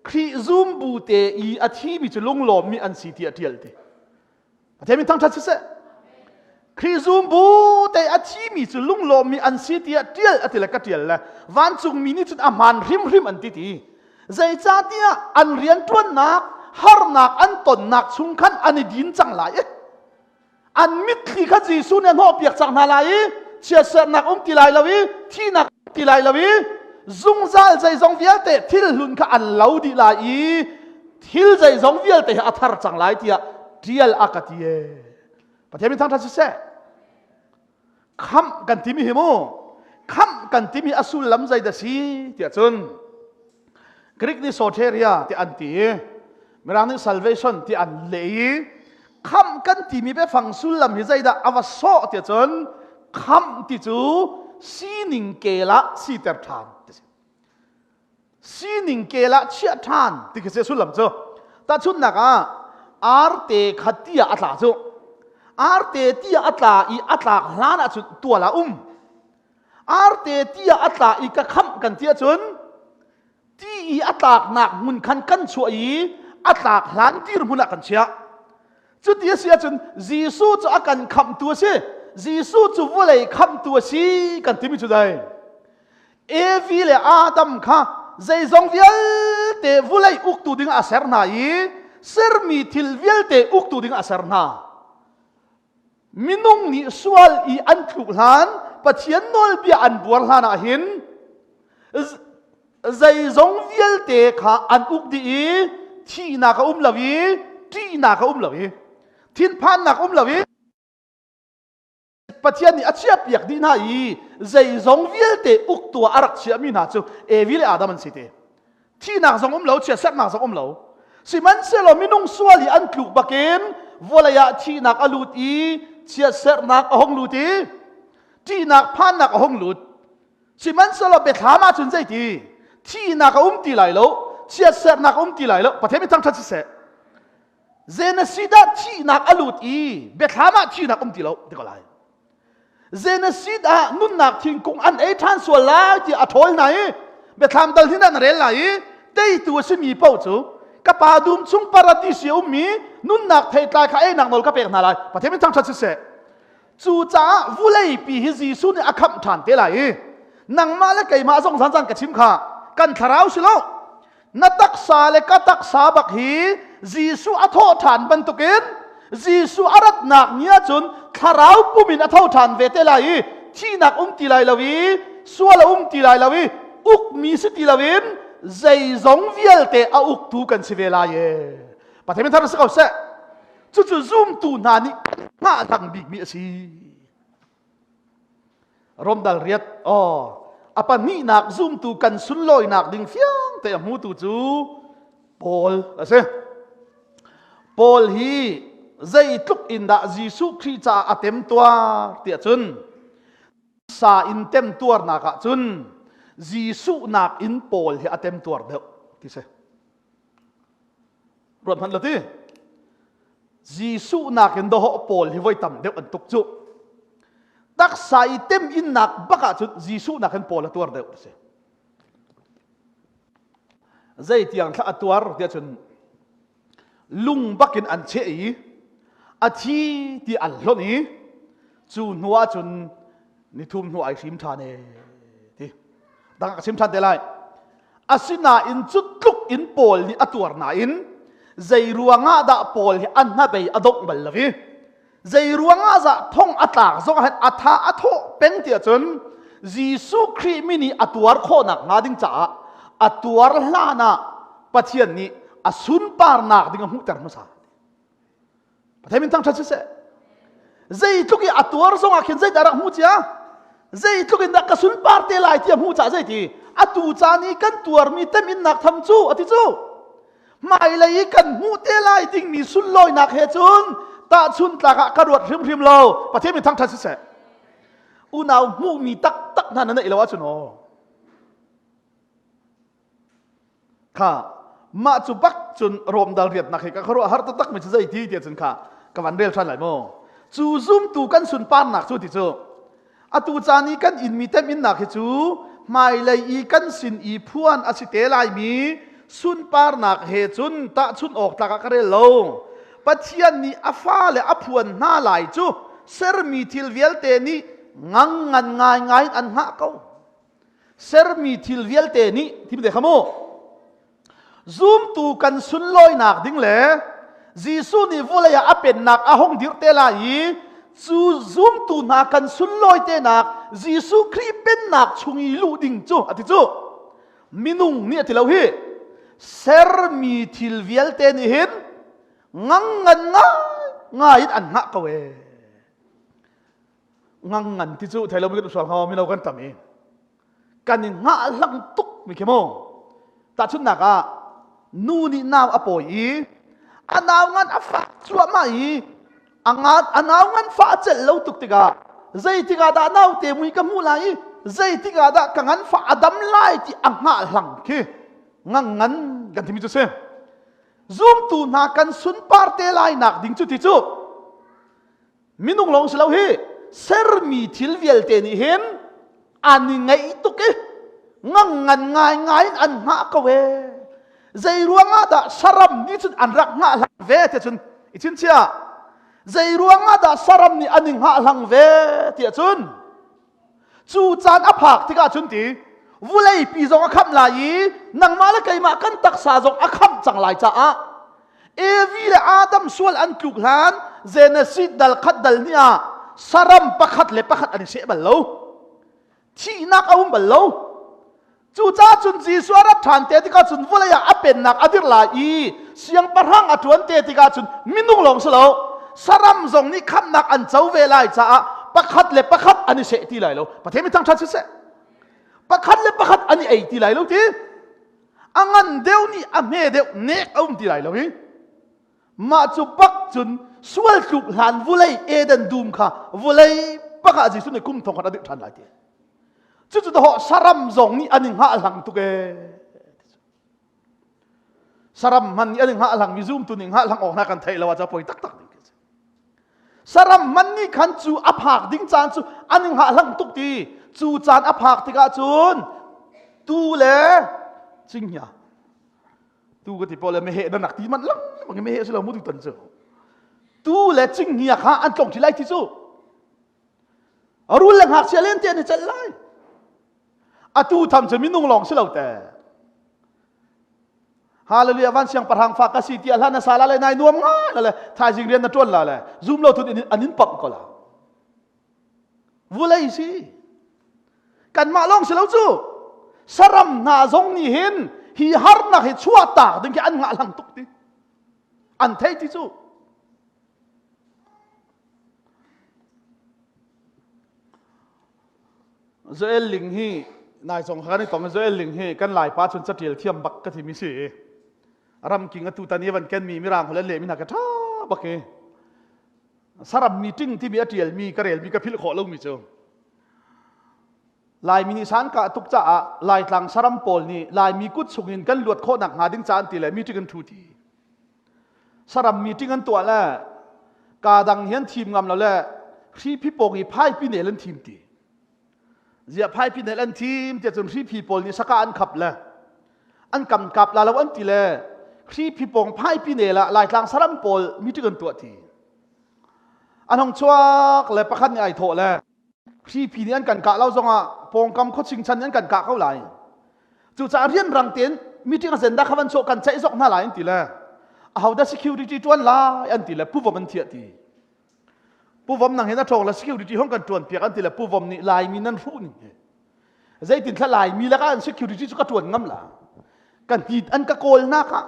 A: Khrih zumbu te i a thimi cu lunglawmmi an si ti a ṭial ti Pathian min thangṭhat siseh. Khrih zumbu te a thimi cu lunglawmmi an si tiah ṭial a ti le ka ṭial le vancungmi nih cun a hmaan hrimhrim an ti ti. Zeicahtiah an rianṭuannak harnak an tonnak chung khan an i din cang lai i an mitthli kha Jesuh nih a hnawhpiak cang hna lai i chiatserhnak um ti lai lo i thihnak um ti lai lo i zungzal zeizong vialte thil hlun kha an lo dih lai i thil zeizong vialte hi a thar cang lai tiah tial a ka ti e Pathian min thangṭhat siseh khamh kan timi hi mu khamh kan timi a sullam zei dah si tiah cun Greek nih soteria ti an ti i Mirang nih salvation ti an leh i khamh kan timi biafang sullam hi zeidah a va sawh tiah cun khamh ti cu sining kel ah siter ṭhan ti si Sining kel ah chiah ṭhan ti khi si sullam cu. Tahchunhnak ah arte kha ti ah a tla cu. Arte ti ah a tla i a tlak hlan ahcun tual ah um. Arte ti ah a tla i ka khamh kan ti ahcun ti i a tlaknak hmun khan kan chuah i a tlak hlan dirhmun ah kan chiah. Cuti a si ahcun Jesuh cu a kan khamhtu a si. Jesuh cu vawlei khamhtu a si kan timi cu dai. Evi le Adam kha zeizong vialte vulei uktu ding a ser hna i sermi thil vialte uktu ding a ser hna. Minung nih sual i an tluk hlan Pathian nawlbia an buar hlan ah hin Zeizong vialte kha an uk dih i thihnak a um lo i ṭihnak a um lo i thinphannak a um lo i Pathian nih a chiahpiak dih hna i zeizong vialte uktu ah a rak chiahmi hna cu Evi le Adam an si te. Thihnak zong um lo, chiatserhnak zong um lo. Sihmanhsehlaw minung sual i an tluk bakin vawlei ah thihnak a lut i chiatserhnak a hung lut i ṭihnak phannak a hung lut. Sihmanhsehlaw biathlam ah cun zeiti thihnak a um ti lai lo, chiatserhnak a um ti lai lo. Pathian mi thangṭhat siseh. Genesis ah thihnak a lut i biathlam ah thihnak um ti lo ti ko lai. Genesis ah nunnak thingkung an ei ṭhan sual lai tiah a ṭhawl hna i biathlam dal hin an rel lai i teitu a simi paoh cu ka pa dum chung paradis i a ummi nunnak theitlai kha einak nawl ka pek hna lai. Pathian min thangṭhat siseh. Cucaah vuleipi hi Jesuh nih a khamh ṭhan te lai i nangmah le keimah zong zan zan ka chim kha kan thlarau si lo na taksa le ka taksa bak hi Jesuh a thawh ṭhan bantukin Jesuh a ratnak ni ahcun thlarau pum in a tho ṭhan ve te lai i thihnak um ti lai lo i sual a um ti lai lo i ukmi si ti loin zeizong vialte a uktu kan si ve lai e Pathian min thar si ko seh cucu zumtu hna nih hngahhlang bikmi a si Romdal riat aw a pahnihnak zumtu kan sunlawinak ding fiang te a hmutu cu Paul a si. Paul hi zeitluk in dah Jesuh Khrih caah a temtuar tiah cun sa in temtuarnak ah cun Jesuh nak in Paul hi a temtuar deuh ti si. Ruat hmanh lo ti. Jesuh nakin dawhawh pawl hi voi tam deuh an tuk cu. Taksa i tem innak bak ah cun Jesuh nakin Paul a tuar deuh a si. Zei tiang thla a tuar tiah cun lung bakin an cheh i a thi ti an hlonh i cu hnu ah cun nithum hnu ai hrim ṭhan e ti dang ka chim ṭhan te lai asinain cu tluk in Paul nih a tuar nain zei ruangah dah Paul hi a hnabei a dongh bal lo i zei ruangah dah thong a tlak zong ah a tha a thawh peng tiah cun Jesuh Khrih mi nih a tuar khawhnak hnga ding caah a tuar hlan ah Pathian nih a sunparnak ding a hmuhter hmasa Pathian min thangṭhat siseh. Zeitluk i a tuar zong ah khin zeidah rak hmu cia? Zeitluk in dah ka sunpar te lai ti a hmuh caah zeiti? Atu caan i kan tuarmi teminnak tham cu a ti cu. Hmailei i kan hmuh te lai dingmi sunlawinak he cun tahchun tlak ah ka ruat hrimhrim lo. Pathian min thangṭhat siseh. Unau hmuhmi taktak hna na neih lo ahcun aw. Kha mah cu bak cun Rom dal riatnak hi ka khuaruah har taktak mi cu zei ti tiah cun kha ka van rel ṭhan lai maw? Cu zumtu kan sunparnak cu ti cu atu caan i kan inmi teminnak hi cu hmailei i kan sin i phuan a si te laimi sunparnak he cun tahchunh awk tlak ah ka rel lo. Pathian nih a fale a phuan hna lai cu sermi thil vialte nih ngang ngan ngaingai in an hngah ko. Sermi thil vialte nih ti te kha mu zumtu kan sunlawinak ding le Jesuh nih vawlei ah a pennak a hung dirh te lai i cu zumtu hna kan sunlawi tenak Jesuh Khrih pennak chung i luh ding cu a ti cu minung nih a ti lo hi sermi thil vialte nih hin ngang ngan ngai ngai in an hngah ko ee ngang ngan ti cu thei lo mi kan sual hnga mino kan tam i kan i hngah hlang tuk mi khi mu tahchunhnak ah nu nih nau a pawi i a nau ngan a fak cuahmah i a ngan a nau ngan fa a celh lo tuk tikah zeitik ah dah naute mui ka hmuh lai i zeitik ah dah ka ngan fa a dam lai ti a hngah hlang khi ngang ngan kan timi cu si zumtu hna kan sunpar te lai nak ding cu ti cu Minung lawng si lo hi sermi thil vialte nih hin an i ngaih tuk i ngang ngan ngai ngai in an hngah ko ee. Zei ruangah dah saram nih cun an rak hngah hlang ve tiah cun i chinchiah. Zei ruangah dah saram nih an i hngah hlang ve tiah cun Cu caan a phak tikah cun ti vuleipi zong a khamh lai i nangmah le keimah kan taksa zong a khamh cang lai caah Evi le Adam sual an tluk hlan Genesis dal khat dal ni ah saram pakhat le pakhat an i seh bal lo. Thihnak a um bal lo. Cucaah cun Jesuh a rat ṭhan te tikah cun vawlei ah a pennak a dirh lai i siangpahrang a ṭuan te tikah cun minung lawng si lo saram zong nih khamhnak an co ve lai caah pakhat le pakhat an i seh ti lai lo. Pathian mi thangṭhat siseh. Pakhat le pakhat an i ei ti lai lo ti. A ngan deuh nih a hme deuh nek a um ti lai lo hi. Mah cu bak cun sual tluk hlan vulei Eden dum kha vulei bak ah Jesuh nih kum thong khat a dirh ṭhan lai ti. Cucu dawh saram zong nih an i hngahhlang tuk ee. Saram hman nih an i hngahhlang mi zumtu nih hngahhlang awk hna kan theih lo ah poi taktak ding khi Saram man nih khan cu a phak ding caan cu an i hngahhlang tuk ti. Cu caan a phak tikah cun tu le cinghngia tu ka ti pawl le meheh nan rak ti manh lang bang meheh si lo mu tu tan cu tu le cinghngia kha an tlong ṭi lai ti cu rul le ngakchia len te an i celh lai atu tham cu minung lawng si lo te Hallelujah van siang pahrang fa ka si ti hlan na sala le nai nuam ngai le thaizing rian na tuan la le zoom lo thun an in pamh ko la vulei si kanmah lawng si lo cu saram hna zong nih hin hi harnak hi chuah tak ding khi an ngah hlang tuk ti an thei ti cu Joel Ling hi nai zong kan i tong Joel Ling hi kan Laipa chun catial thiam bak ka thimi si ramking atu tan i van ken mi mirang hol an leh mi hna ka tha bak hi saram meeting timi a tial mi ka rel mi ka philh khawh lo mi cu Laimi nih san ka tuk caah Laitlang saram pawl nih Laimi kut chungin kan luat khawh nak hnga ding caan ti le meeting an thu ti saram meeting an tuah le ka dang hian thim ngam lo le hriphi pawng i phaipi nel an thim ti zia phaipi nel an thim tiah cun hriphi pawl nih saka an khap le an kam kap la lo an ti le hriphi pawng phaipi nel ah Laitlang saram pawl meeting an tuah ti an hong chuak le pakhat nih ai thawh le Hripi nih an kan kah lo zongah pawngkam khuaching chan nih an kan kah ko lai. Cucaah rianrang tein meeting agenda kha van chuah kan ceih zok hna lai an ti le ahodah security tuan lai an ti le puvom an thiah ti. Puvom nang hin a ṭhawng le security hong kan ṭuan piak an ti le puvom nih Laimi nan hruh ning hi. Zeitin thla Laimi lakah an security cu ka ṭuan ngam la. Ka hnit an ka kawl nak ah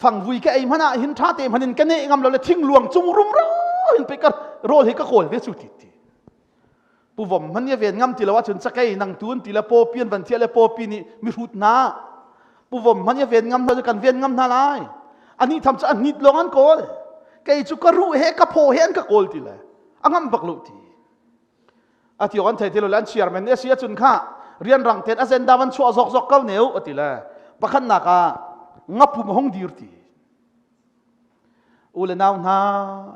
A: fangvui ka ei hmanh ah hin ṭha te hmanh in ka neh ngam lo le thingluang cung rumro in pe ka rawl hi ka kawl ve cu ti ti puvom hman ya ven ngam ti lo ahcun cakei nang tu an ti le pawpi an van thiah le pawpi nih mihrut hna puvom hman ya ven ngam hna kan ven ngam hna lai ani tham cu a hnit lawng an kawl kei cu ka ruh he ka phaw he an ka kawl ti le a ngam bak lo ti ati an thei ti lo le an chairman nih a si ahcun kha rianrang ten agenda van chuah zawk zawk ko neu ati le pakhatnak ah ngapum hong dir ti u le nau hna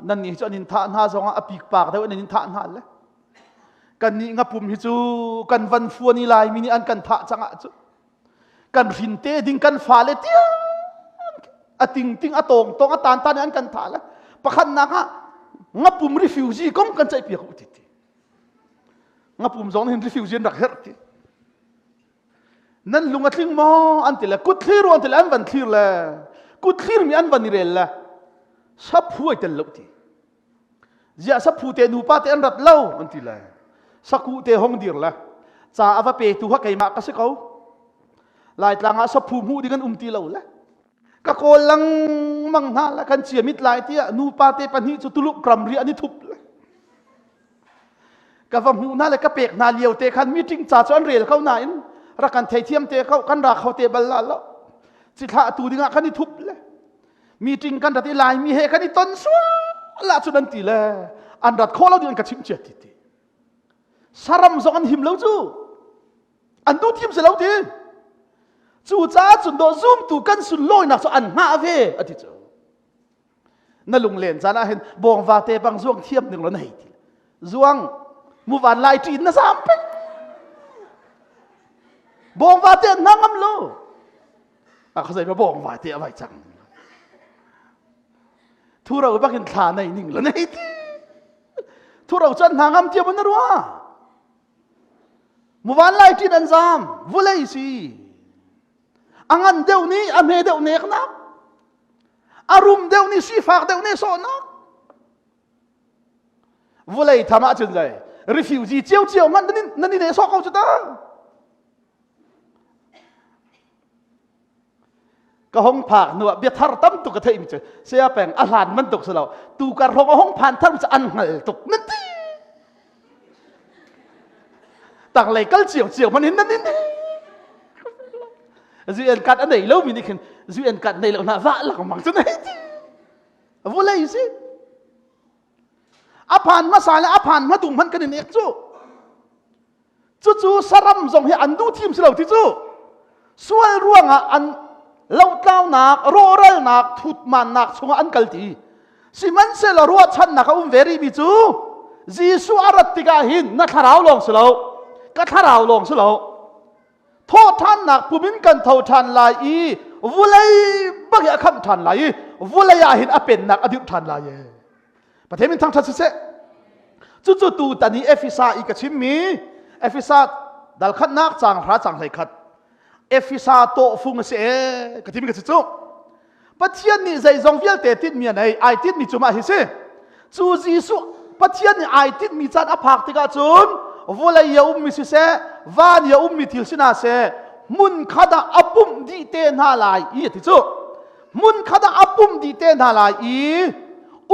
A: nan nih cu an in thah hna zongah a pik pak deuh an in thah hna le kan nih ngapum hi cu kan van fuan i laimi nih an kan thah cangah cu kan hrin te ding kan fale tiang a ting ting a tawng tawng a tan tan an kan thah le pakhatnak ah ngapum refugee kong kan ceih piak u ti ti ngapum zong hin refugee an rak herh ti nan lung a tling maw an ti le kut thlir an ti le an van thlir le kut thlir mi an van i rel le saphu ai tel lo ti Ziah saphu te nupa te an rat lo an ti le saku te hong dir le ca a va petu ha keimah ka si ko Laitlang ah saphu hmuh ding an um ti lo le ka kawl lengmang hna le kan ciamit lai tiah nupa te pahnih cu Tuluk ramri an i thup le ka va hmuh hna le ka pek hna lio te khan meeting ca cu an rel ko nain rak kan theithiam te ko kan ra kho te bal la lo cithlah tu dingah kan i thup le meeting kan rat i laimi he kan i ton sual ah cun an ti le an rat khawh lo ding an ka chimh cia ti ti saram zong an him lo cu an duh thim si lo ti cu caah cun dawh zumtu kan sunlawinak cu an hngah ve a ti cu na lunglen caan ah hin bawngva te bang zuang thiam ning lo na hei ti zuang muvan lai ṭi na zam peng bawngva te an hna ngam lo a khazai ma bawngva te a vai cang thuro bakin thla nei ning lo nei ti thuro chan hna ngam tiam na rua muvan lai ṭin an zam vulei si a ngan deuh nih a hme deuh nek nak a rum deuh nih sifak deuh nih sawhnak vulei tham ah cun zai refugee cio cio hmanh nan i ne sawh ko cu ta. Ka hong phak hnu ah biathar tam tuk ka theih mi cu saya peng a hlan bantuk si lo. Tu kar hrawng a hong phan thar cu an hngal tuk nan ti. Tanglei kal cio cio man hin nan in zu en kat a nei lo mi nih khin zu en kat nei lo na va lengmang cu nei ti. Vulei si. A phan hmasa le a phan hmadung hmanh kan in ek cu. Cucu saram zong hi an duh thim si lo ti cu. Sual ruangah an lohtlaunak, rawhralnak, thutmannak chungah an kal ti. Sihmanhsehlaw ruahchannak a um ve rihmi cu Jesuh a rat tikah hin na thlarau lawng si lo, ka thlarau lawng si lo. Thawhṭhannak pum in kan tho ṭhan lai i vulei bak hi a khamh ṭhan lai i vulei ah hin a pennak a dirh ṭhan lai e. Pathian min thangṭhat siseh. Cucu tu tan i Efesa i ka chimmi Efesa dal khatnak caang hra caang hlei khat Efesa tawhfung a si ee ka timi ka si cu. Pathian nih zeizong vialte tinhmi a nei ai tinhmi cu mah hi si. Cu Jesuh Pathian nih ai tinhmi caan a phak tikah cun vawlei a ummi siseh van i a ummi thil si hna seh hmun khat ah a pumh dih te hna lai i a ti cu. Hmun khat ah a pumh dih te hna lai i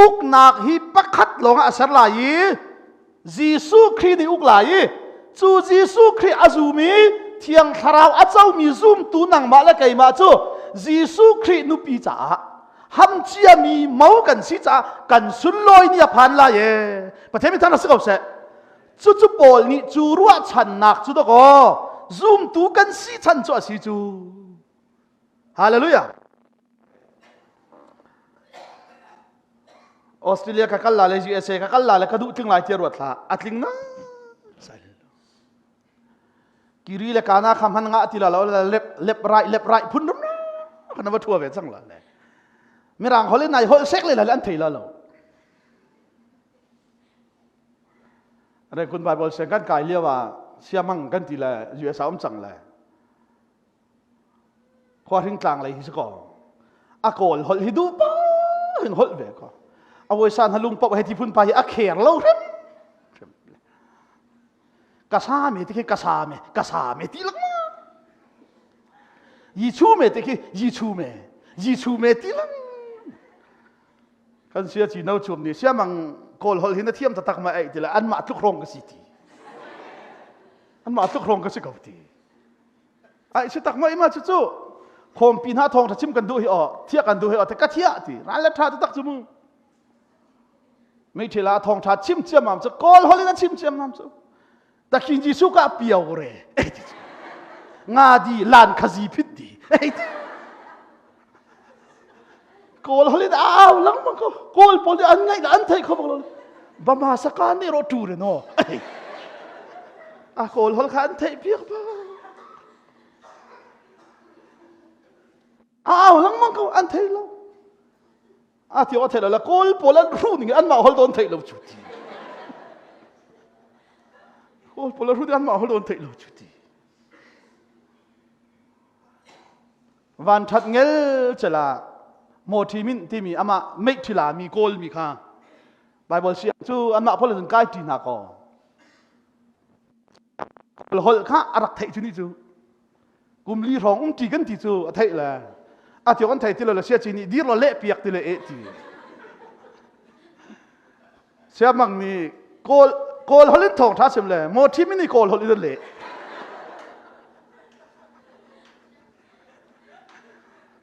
A: uknak hi pakhat lawng ah a ser lai i Jesuh Khrih nih uk lai i cu Jesuh Khrih a zum i Thiang Thlarau a comi zumtu nangmah le keimah cu Jesuh Khrih nupi caah ham ciami mo kan si caah kan sunlawi ni a phan lai e Pathian min thang si ko seh cucu Paul nih cu ruahchannak cu dakaw zumtu kan si chan cu a si cu Hallelujah. Australia ka kal la le USA ka kal la le ka duh tling lai tia ruat hlah. A tling na. Kiri le kana kha hman nga ti la lo lep lep rai lep rai phun rum kana va thua ve chang la le. Mirang hol in nai hol sek le la an thei la lo. Re kun Bible sen kan kai liao ah siamang kan ti le USA um chang le. Khua hringtlang lei hi si ko. A kawl holh hi duh pa hin holh ve ko. A voisan halung pop he ti phun pa hi a kher lo hrim. Ka sa me ti khi ka sa me ka sa me ti lak yi chu me ti khi yi chu me yi chu me ti lang kan sia chi no chum ni siamang kawl holh hi na thiam taktak ma ei ti le an mah tluk rong ka si ti an mah tluk rong ka si ko ti Ai si tak ma ima chu cu khawmpi hna thawng tha chim kan duh hi o thia kan duh hi o te ka thia ti ral le tha tak chu mu mei thila thawng tha chim chiam am chu kawl holin a chim chiam am chu takhin Jesu ka piau re nga di lan khazi phit di kawl holin au lang mang ko kawl pawl an ngai an thei kho bak lo bama saka ne ro tu re no a kawl hol kha an theih piak ba au lengmang ko an thei lo a ti a thei lo la kawl pawl an hru ning an mah hol don thei lo chu ti kawl pawl an hru ning an mah hol don thei lo chu ti Van ṭhat ngel cela mawṭhi min timi amah meihṭhila mi kawl mi kha Bible siang cu anmah pawl cun kai ṭi hna kaw holh kha a rak theih cu ni cu kum li hrawng um ṭi kan ti cu a theih le a tiok an thei ti lo le sia ci nih dir lo leh piak ti le eh ti siamang nih kawl kawl holh in thawng ṭha sim le mawṭhi min nih kawl holh in leh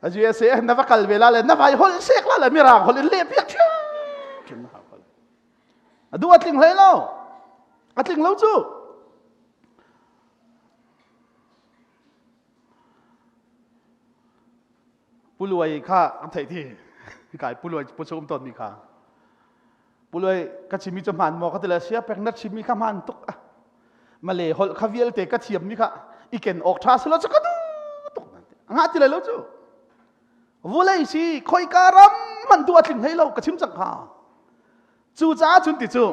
A: USA na va kal ve la le na vai holh sek la le mirang holh in leh piak ṭhiam a duh a tling hlei lo a tling lo cu puluai kha an theih ti kai puluai pu um ton mi kha puluai ka chimi cu hmaan maw ka ti le sia pek na chimi kha hmaan tuk ah male holh kha vialte ka thiam mi kha i ken awk ṭha silo cu ka duh tuk nga ti lai lo cu vulei si khoika ram man tu a tling hlei lo ka chim cang kha cu caah cun ti cu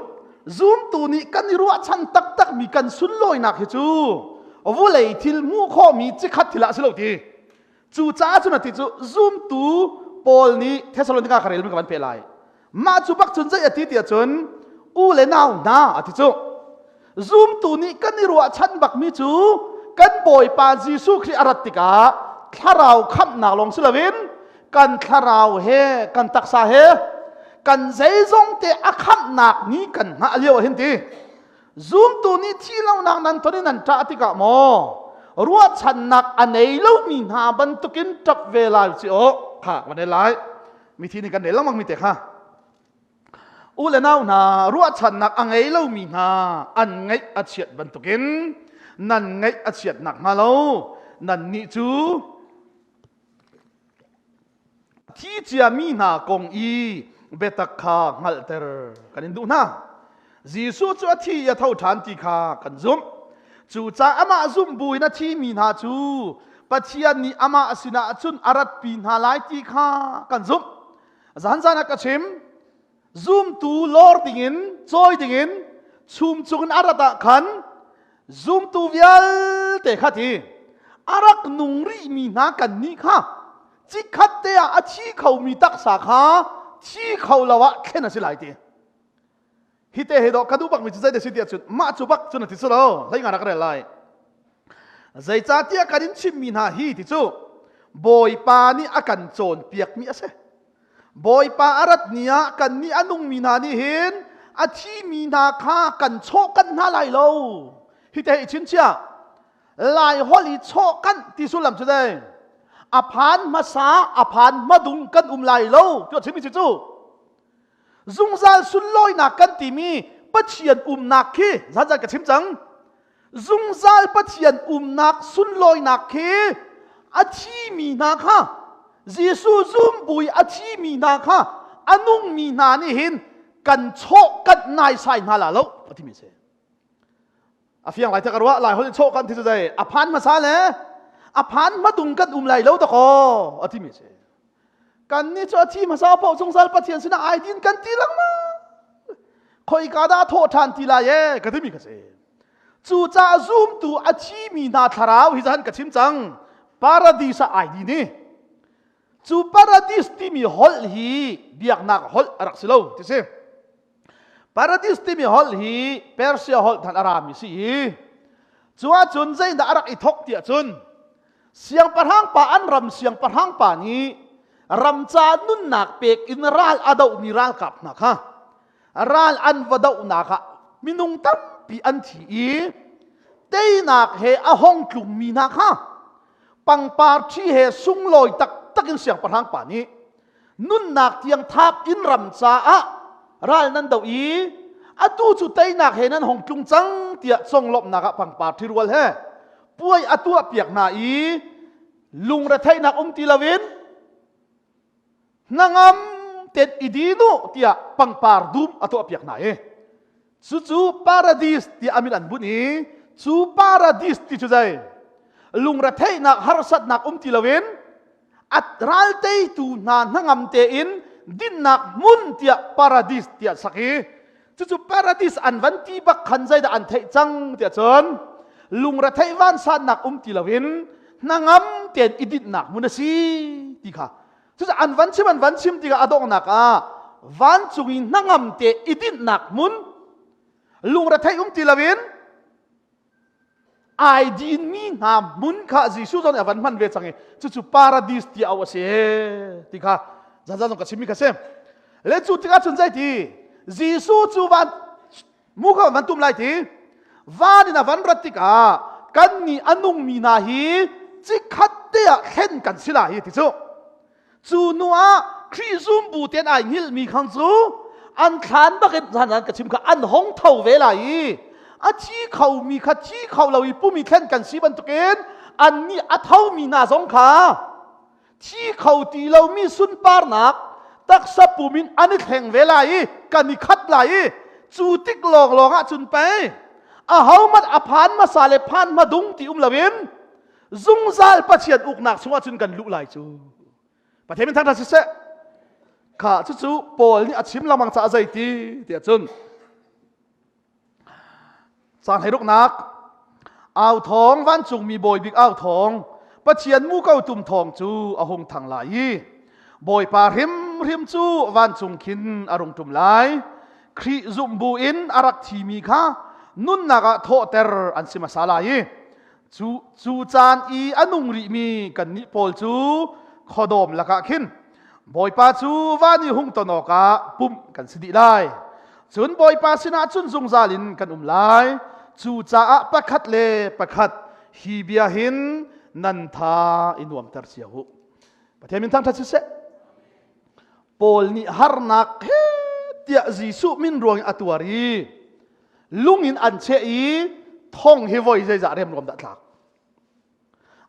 A: zumtu nih kan i ruahchan taktak mi kan sunlawinak hi cu vulei thil hmuh khawhmi cikhat thil ah si lo ti cu caah cun a ti cu zumtu Paul nih Thessalonika ka rel mi ka van pe lai Mah cu bak cun zei a ti tiah cun u le nau hna a ti cu. Zumtu nih kan i ruahchan bakmi cu kan Bawipa Jesuh Khrih a rat tikah Thlarau khamhnak lawng si loin kan thlarau he kan taksa he kan zeizong te a khamhnak ni kan hngah lio ah hin ti. Zumtu nih thi lonak nan ton i nan ṭah tikah maw ruahchannak a nei lomi hna bantukin ṭap ve lai ci aw kha kan ei lai. Mithi nih kan rel lengmang mi te kha. U le nau hna, ruahchannak a ngei lomi hna an ngaih a chiat bantukin nan ngaih a chiat nakhnga lo nannih cu thi ciami hna kong i biatak kha hngalhter kan in duh hna. Jesuh cu a thi i a tho ṭhan ti kha kan zumh. Cucaah amah zumh buin a thimi hna cu Pathian nih amah sinah cun a ratpi hna lai ti kha kan zumh. Zan zan ah ka chim. Zumtu lawr dingin, cawi dingin, chum cungin a rat ah khan zumtu vialte kha ti a rak nung rihmi hna kan nih kha cikhat te ah a thi khomi taksa kha thi kho lo ah thlen a si lai ti. Hi te he dawh ka duh bakmi cu zei si ti ahcun mah cu bak cun a ti cu lo hlei nga rak rel lai. Zeicahtiah kan in chimmi hna hi ti cu Bawipa nih a kan cawnpiakmi a si. Bawipa a rat ni ah kannih a nungmi hna nih hin a thimi hna kha kan chawhkanh hna lai lo. Hi te hi chinchiah. Lai holh i chawhkanh ti sullam cu dei. A phan hmasa, a phan hmadung kan um lai lo. Ti chimmi si cu. Zungzal sunlawinak kan timi Pathian umnak khi zan ka chim cang. Zungzal Pathian umnak sunlawinak khi a thimi hna kha Jesuh zumbui a thimi hna kha a nungmi hna nih hin kan chawh kan naisai hna la lo a timi si. A fiang lai te ka ruah lai holh chawh kan ti cu zei a phan hmasa le a phan hmadung kan um lai lo dakaw a timi si. Kan nih cu a thi hmasa paoh zungzal Pathian sinah ai din kan ti lengmang. Khoika dah thawh ṭhan ti lai e ka timi ka si. Cucaah zumtu a thimi hna thlarau hi zahan ka chim cang. Paradis ah ai din i cu paradis timi holh hi biaknak holh a rak si lo ti si. Paradis timi holh hi Persia holh than a rami si i cu ahcun zeidah a rak i thok tiah cun Siangpahrang pa an ram siangpahrang pa nih ram ca nunnak pek in ral a dohmi ralkap hna kha ral an va dohnak ah minung tampi an thi i teinak he a hong tlungmi hna kha pangpar ṭhi he sunglawi taktak in siangpahrang pa nih nunnak tiang thap in ram caah ral nan do i atu cu teinak he nan hong tlung cang tiah conglawmhnak ah pangpar ṭhirual he puai a tuah piak hna i lungretheihnak um ti loin hnangam ten i din u tiah pangpar dum a tuah piak hna i cucu paradis tiah a min an bunh i cu paradis ti cu zei lungretheihnak harsatnak um ti loin a ral teitu hna hnangam tein dinnak hmun tiah paradis tiah sak i cucu paradis an van ti bak khan zeidah an theih cang tiah cun lungretheih vansannak um ti loin hnangam tein i dinhnak hmun a si ti kha cucu an van chim an van chim tikah a donghnak ah vancung i hnangam te i dinhnak hmun lungretheih um ti loin ai dinmi hna hmun kha Jesuh zong nih a van hman ve cang i cucu paradis ti auh a si ti kha zanzan zong ka chimmi kha si le cu tikah cun zei ti Jesuh cu van mu kha van tum lai ti van in a van rat tikah kan nih a nungmi hna hi cikhat te ah thlen kan si lai ti cu Cu hnu ah Khrih zumbu ten ai hngilhmi khang cu an thlan bak in zan ka chim kha an hong tho ve lai i a thi khomi kha thi kho lo i pumi thlen kan si bantukin annih a thomi hna zong kha thi kho ti lomi sunparnak taksa pum in an i thleng ve lai i kan i khat lai i cu tik lawnglawng ah cun pei ahohmanh a phan hmasa le phan hmadung ti um loin zungzal Pathian uknak chungah cun kan luh lai cu. Pathian min thangṭhat siseh. Kha cucu Paul nih a chim lengmang caah zei ti tiah cun Caang hleiruknak au thawng vancungmi bawi bik au thawng Pathian muko tum thawng cu a hung thang lai i Bawipa hrimhrim cu vancung khin a rung ṭum lai. Khrih zumh bu in a rak thimi kha nunnak ah thawhter an si hmasa lai i. Cu, cu caan i a nung rihmi kannih pawl cu khuadawm lakah khin Bawipa cu van i hung ton awkah pumh kan si dih lai. Cun Bawipa sinah cun zungzal in kan um lai. Cucaah pakhat le pakhat hi bia hin nan tha i nuamter cio u. Pathian min thangṭhat siseh. Paul nih harnak he tiah Jesuh min ruang in a tuar i lung in an cheh i thong hi voi zeizah remruam dah tlak.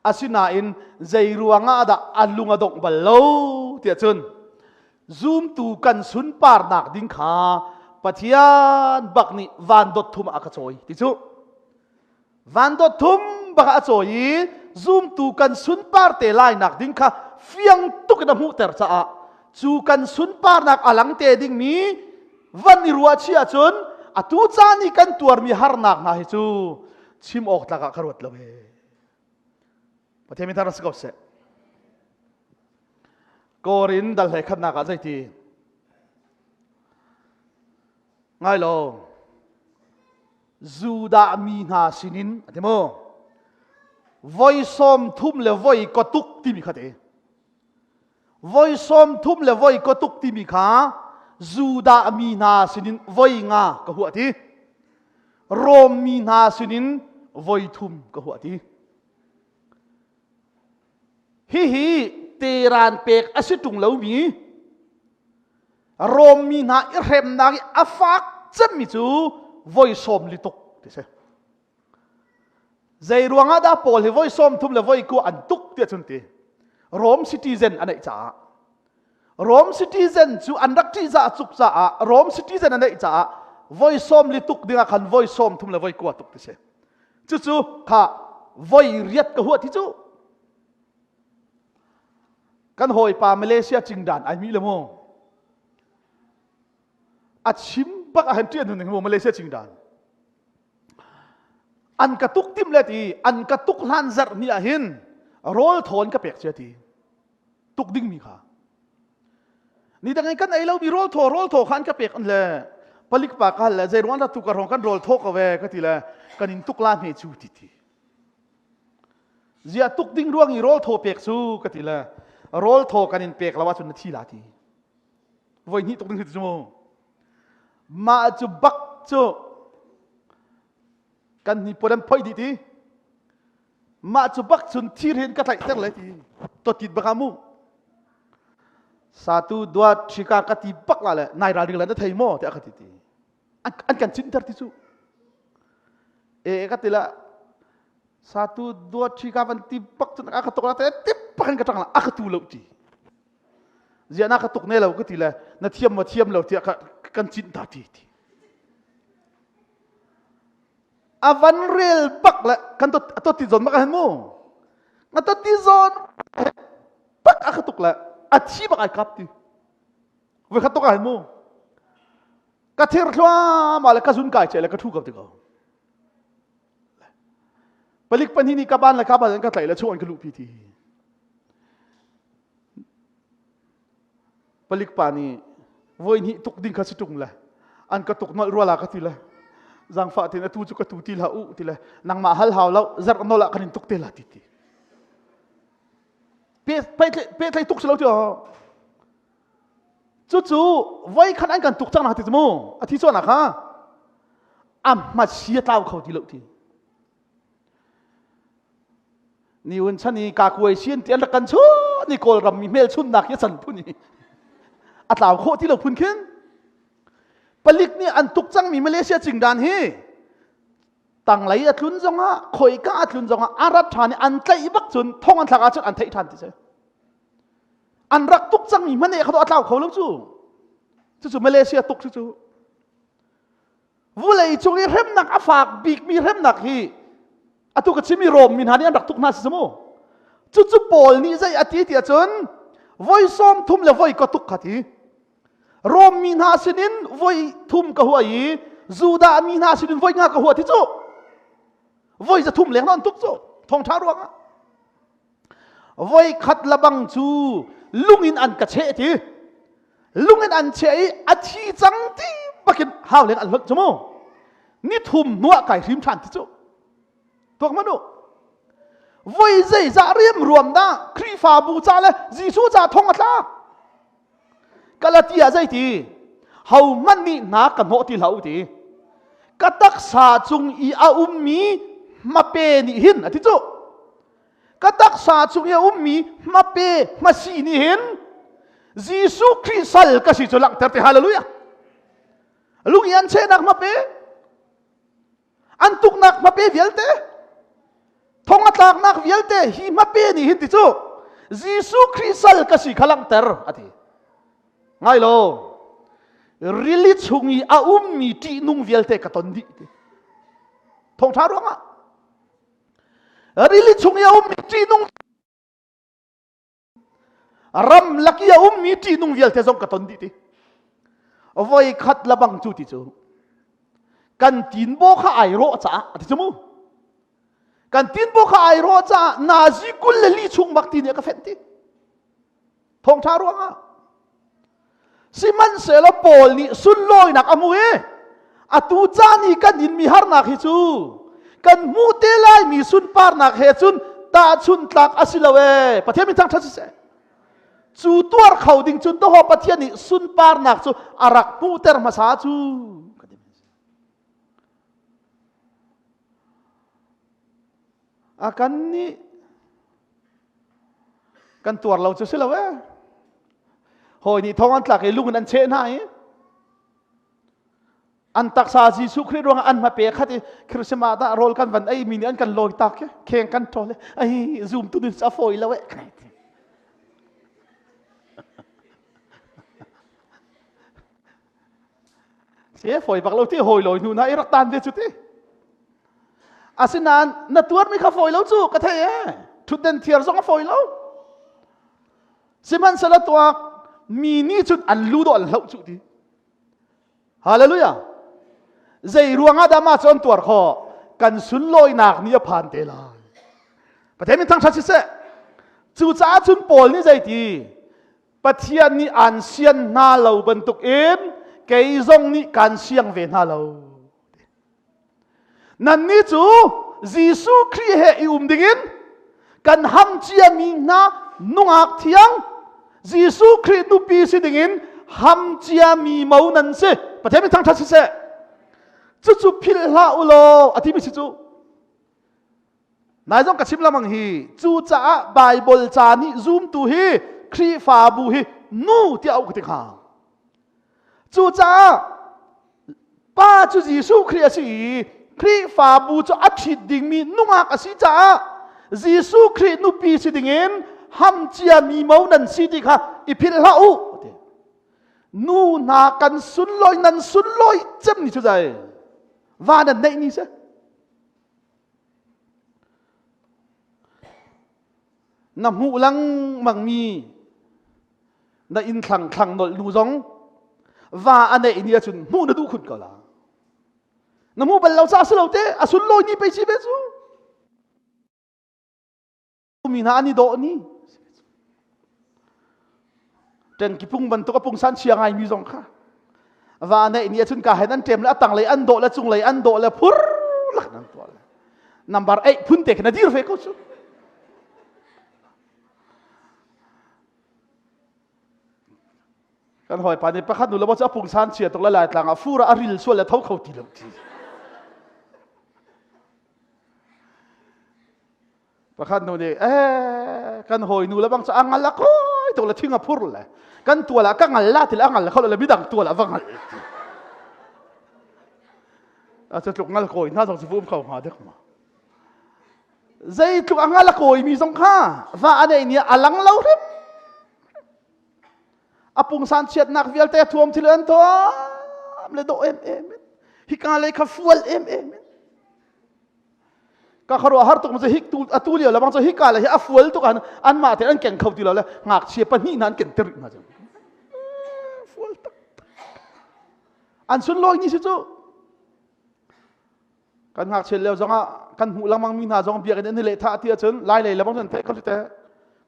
A: Asinain zei ruangah dah a lung a dongh bal lo tiah cun zumtu kan sunparnak ding kha Pathian bak nih van dot thum ah a ka cawi ti cu. Van dot thum bak ah a cawi i zumtu kan sunpar te lainak ding kha fiang tuk in a hmuhter caah cu kan sunparnak a lang te dingmi van i ruah chih ahcun atu caan i kan tuarmi harnak hna hi cu chim awk tlak ah ka ruat lo ee. Pathian min thar si ko seh. Korin dal hlei khatnak ah zeiti? Ngai lo. Judah mi hna sinin a ti mu. Voi 30 le voi kotuk timi kha te. Voi 30 le voi kotuk timi kha Judah mi hna sinin voi nga ka huah ti. Rom mi hna sinin voi thum ka huah ti. Hihi teran pek a si ṭung lomi Rom mi hna i hremnak i a fak cemmi cu voi sawm li tuk ti si. Zei ruangah dah Paul hi voi 30 le voi kua an tuk tiah cun ti. Rom citizen a neih caah Rom citizen cu an rak ṭihzah cuk caah Rom citizen a neih caah voi sawm li tuk dingah khan voi 30 le voi kua tuk ti si. Cucu kha voi riat ka huat hi cu. Kan hawipa Malaysia cingdan ai mi le mu. A chim bak ah hin ṭih an ning mu Malaysia cingdan. An ka tuk tim le ti an ka tuk hlan zarh ni ah hin rawl thawn ka pek cia ti. Tuk ding mi kha. Ni dang in kan ei lo mi rawl thaw rawl thaw kha an ka pek an le palik pa ka hal le zei ruang dah tu ka rong kan rawl thaw ko ve ka ti le kan in tuk la hme cu ti ti. Zia tuk ding ruang i rawl thaw pek cu ka ti le rawl thaw kan in pek lo ahcun na thi la ti. Voi hnih tuk ding cu mu. Mah cu bak cu kan ni puan an phoih dih ti. Mah cu bak cun thir hin ka tlaihter le ti. Totit bak ah mu. Satu duat ṭhika ka ti bak la le nai ralring le na thei maw tiah ka ti ti. An kan cinter ti cu. E ka ti la satu dua ṭhi ka van ti bak cun a ka tuk la te tip bak in ka ṭang la a ka tu lo ti. Zia na ka tuk ne lo ka ti le na thiam maw thiam lo tiah kan cinh ta ti ti. A van rel bak le kan to to ti zawn bak ah hin mu. Nga to ti zawn bak a ka tuk le a thi bak ai kap ti. Voi khat tuk ah hin mu. Ka thir thluahmah le ka zun kai che le ka thu ko ti ko. Palik pahnih nih ka ban le ka ban an ka tlaih le chung an ka luhpi ti. Palik pa nih voi hnih tuk ding kha si ṭung le an ka tuk nolh ruala ka ti le zangfah tin atu cu ka tu ti hlah u ti le nangmah hal hau lo zarh nol ah kan in tuk te la ti ti. Pe thlei tuk si lo ti Cucu voi khat an kan tuk cang nak ti mu a thi chuahnak kha a hmasi a tlau kho ti lo ti. Ni un chan i ka kuai sian ti an rak kan chu ni Kawlram mi hmelchunnak hi a can phun i a tlau khawh ti lo phun khin. Palik nih an tuk cangmi Malaysia cingdan hi tanglei a tlun zongah khoika a tlun zongah a rat ṭhan i an tlaih bak cun thong an thlak ahcun an theih ṭhan ti si. An rak tuk cangmi hmanh kha a tlau kho lo cu. Cucu Malaysia tuk cu cu. Vulei cung i hremnak a fak bikmi hremnak hi atu ka chimi Rom mi hna nih an rak tuk hna si mu. Cucu Paul nih zei a ti ti ahcun voi 30 le voi ka tuk kha ti. Rom mi hna sinin voi thum ka hua i Judah mi hna sinin voi nga ka hua ti cu. Voi 300 leng an tuk cu. Thawngṭha ruangah. Voi khat labang cu lung in an ka cheh ti. Lung in an cheh i a thi cang ti bakin hau leng an hlonh cu mu. Ni thum hnuah kai hrim ṭhan ti cu. Tuak manu. Voi zeizah riamruam dah Khrihfabu ca le Jesuh ca thong a tlak? Galatia zeiti? Hohmanh nih hna ka hnawh ti hlah u ti. Ka taksa cung i a ummi hmape nih hin a ti cu. Ka taksa cung i a ummi hmape hmasi nih hin Jesuh Khrih sal ka si cu langhter ti hallelujah. Lung i an chehnak hmape an tuknak hmape vialte thong a tlaknak vialte hi hmape nih hin ti cu Jesuh Khrih sal ka si kha langhter a ti ngai lo rili chung i a ummi ṭihnung vialte ka ton dih ti thawngṭha ruangah rili chung i a ummi ṭihnung Ramlak i a ummi ṭihnung vialte zong ka ton dih ti. Voi khat labang cu ti cu kan tinbaw kha ai rawh caah a ti cu mu. Kan tinbaw kha ai rawh caah nazi 24 chung bak ti nih a ka fenh ti. Thawngṭha ruangah. Sihmanhsehlaw Paul nih sunlawinak a hmu i atu caan i kan inmi harnak hi cu kan hmuh te laimi sunparnak he cun tahchunh tlak a si lo ee. Pathian min thangṭhat siseh. Cu tuar kho ding cun dawhaw Pathian nih sunparnak cu a rak hmuhter hmasa cu. A kan nih kan tuar lo cu si lo ee. Hawi nih thong an tlak i lung in an cheh hna i an taksa Jesuh Khrih ruangah an hmape khat i Christmas dah rawl kan van ei mi nih an kan lawi tak i kheng kan ṭawl i ai zoom tu dun a fawi lo eh Se fawi bak lo ti hawi lawi hnu na i rak tan ve cu ti asinain na tuarmi kha fawi lo cu ka thei e thutden thiar zong a fawi lo Sihmanhsehlaw tuak mi nih cun an lu dawh an hloh cu ti. Hallelujah. Zei ruangah dah mah cu an tuar khawh? Kan sunlawinak ni a phan te lai. Pathian min thangṭhat siseh. Cucaah cun Paul nih zeiti? Pathian nih aan sian hna lo bantuk in kei zong nih kaan siang ve hna lo. Nannih cu Jesuh Khrih he i um dingin kan ham ciami hna nungak thiang Jesuh Khrih nupi si dingin ham ciami mo nan si. Pathian min thangṭhat siseh. Cucu philh hlah u law a timi si cu. Nai zong ka chim lamang hi cucaah Bible ca nih zumtu hi Khrihfabu hi nu tiah auh ka ti hnga. Cucaah pa cu Jesuh Khrih a si i Khrihfabu cu a ṭhit dingmi nungak a si caah Jesuh Khrih nupi si dingin ham ciami mo nan si ti kha i philh hlah u. Nu hna kan sunlawi nan sunlawi cem ni cu zai va nan neih ni si. Na hmuh lengmang mi na inn thlang thlang nolh nu zong va a neih ni ahcun hmuh na duh khun ko la na hmuh bal lo ca si lo te a sunlawi ni pei si ve cu mi hna an i dawh ni ṭengki pung bantuk a pungsan chia ngai mi zong kha va neih ni ahcun ka hen an ṭem le a tanglei an dawh le cunglei an dawh le phur lak nan tuah le number 8 phun te khin a dir ve ko cu kan hawipa nih pakhat nu le cu a pungsan chia tuk le laitlang ah fur ah a ril sual le tho kho ti lo ti pakhat nu nih eh kan hawi nu le bang cu a ngal a koi tuk le thing a phur le kan tual ah ka ngal la ti le a ngal kho le midang tual ah va ngal ti a cu tluk ngal kawi hna zong cu vum kho hnga dek ma Zeitluk a ngal a kawimi zong kha va a neih ni ah a lang lo hrim. A pungsan chiatnak vialte a thuam thil an thuam le dawh em em in. Hika lei kha fual em em in. Ka kharuah har tuk ma hik tu atu lio labang cu hika le hi a fual tuk an anmah te an keng kho ti lo le ngakchia pahnih hna an ken ter hna cu. Fual tak. An sunlawi ni si cu. Kan ngakchiat lio zongah kan hmuh lengmang mi hna zong biakinn an i lehthah ti ahcun lai lei lebang cun theih kho teh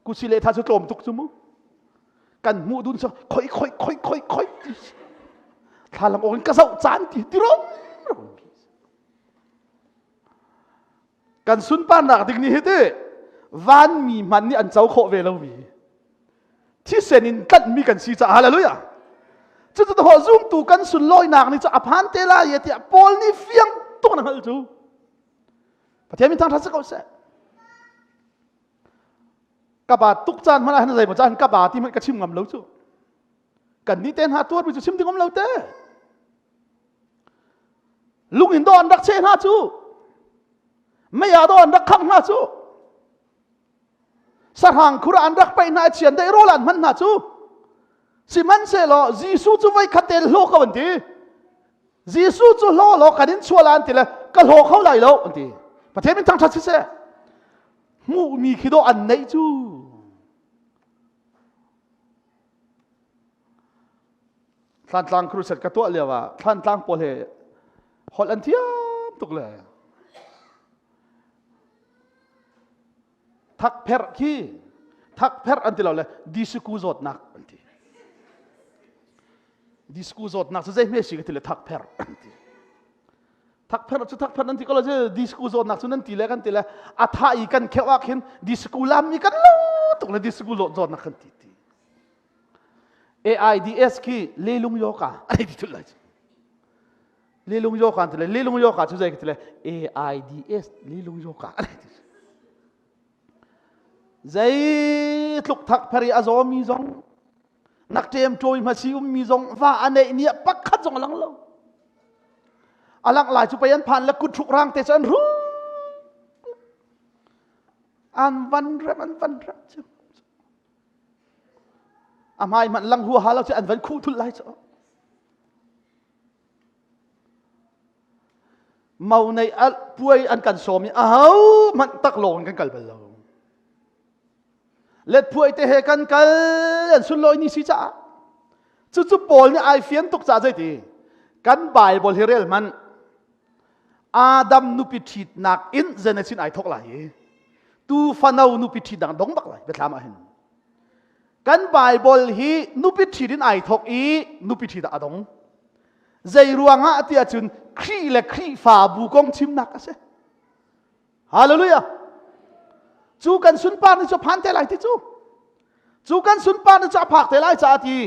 A: kusi lehthah cu tlawm tuk cu mu kan hmuh dun cu khoi khoi khoi khoi khoi ti thlalang awk in ka zoh caan ti ti rom kan sunparnak ding ni hi ti. Vanmi hmanh nih an co khawh ve lomi thisen in tlanhmi kan si caah hallelujah. Cucu ho zumtu kan sunlawinak nih cu a phan te lai tiah Paul nih fiang tuk na hngalh cu. Pathian min thangṭhat si ko seh. Ka ba tuk caan hmanh ah hin zeimaw caan ka ba ti hmanh ka chim ngam lo cu. Kan nih te hna tuarmi cu chim ding um lo te. Lung in do an rak cheh hna cu. Mei ah do an rak khangh hna cu. Sahrang khur an rak paih hna chian dei rawl an hman hna cu. Sihmanhsehlaw Jesuh cu voi khat te hlaw ko an ti. Jesuh cu hlaw law kan in chuah la an ti le ka hlaw kho lai lo an ti. Pathian min thangṭhat siseh. Hmuhmi khi dawh an neih cu. Thlantlang crusade ka tuah lio ah Thlantlang pawl he holh an thiam tuk le thakpherh khi thakpherh an ti lo le disuku zawtnak an ti disku zawtnak cu zei hme si ka ti le thakpherh an ti thakpherh cu thakpherh nan ti ko lo cu disku zawtnak cu nan ti le kan ti le a tha i kan kheuh ah khin disku lam mi kan lo tuk le disku zawtnak kan ti ti AIDS khi lelung yoga an ti thul lai lelung yoga an ti le lelung yoga cu zei ka ti le AIDS lelung yoga an ti zei tluk thak phari a zaw mi zong nak ṭem ṭawi hmasi ummi zong va a neih ni ah pakhat zong a lang lo a langh lai cu pei an phan le kut hruk rang te cu an ru an van rem an van rem cu a hmai hmanh lang huaha lo cu an van khuh thul lai cu Mau nei puai an kan sawm i aho hmanh tak lawng in kan kal bal lo. Let puai te he kan kal an sunlawi ni si caah cucu Paul nih ai fian tuk caah zeiti kan Bible hi rel hmanh Adam nupi ṭhitnak in Genesis ai thawk lai i tu fano nupi ṭhitnak dong bak lai biathlam ah hin kan Bible hi nupi ṭhit in ai thawk i nupi ṭhit ah a dong Zei ruangah ti ahcun Khrih le Khrihfabu kong chimnak a si. Hallelujah. Cu kan sunpar ni cu phan te lai ti cu. Cu kan sunpar ni cu a phak te lai caah ti.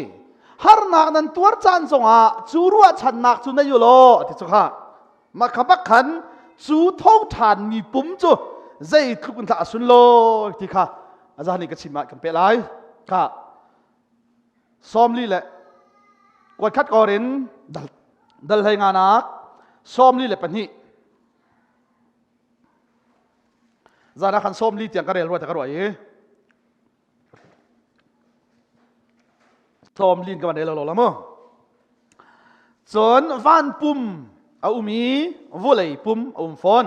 A: Harnak nan tuar caan zongah cu ruahchannak cu nei u law ti cu kha. Mah kha bak khan cu tho ṭhan mi pum cu zeitluk in dah a sunlawi ti kha a zan i ka chim ah kan peh lai. Kha 40 le kuatkhat kor in dal, dal hlei nganak 42 zan ah khan 40 tiang ka rel rua ka ruah i 40 in ka van rel lo la mu Cun van pum a um i vawlei pum a um fawn.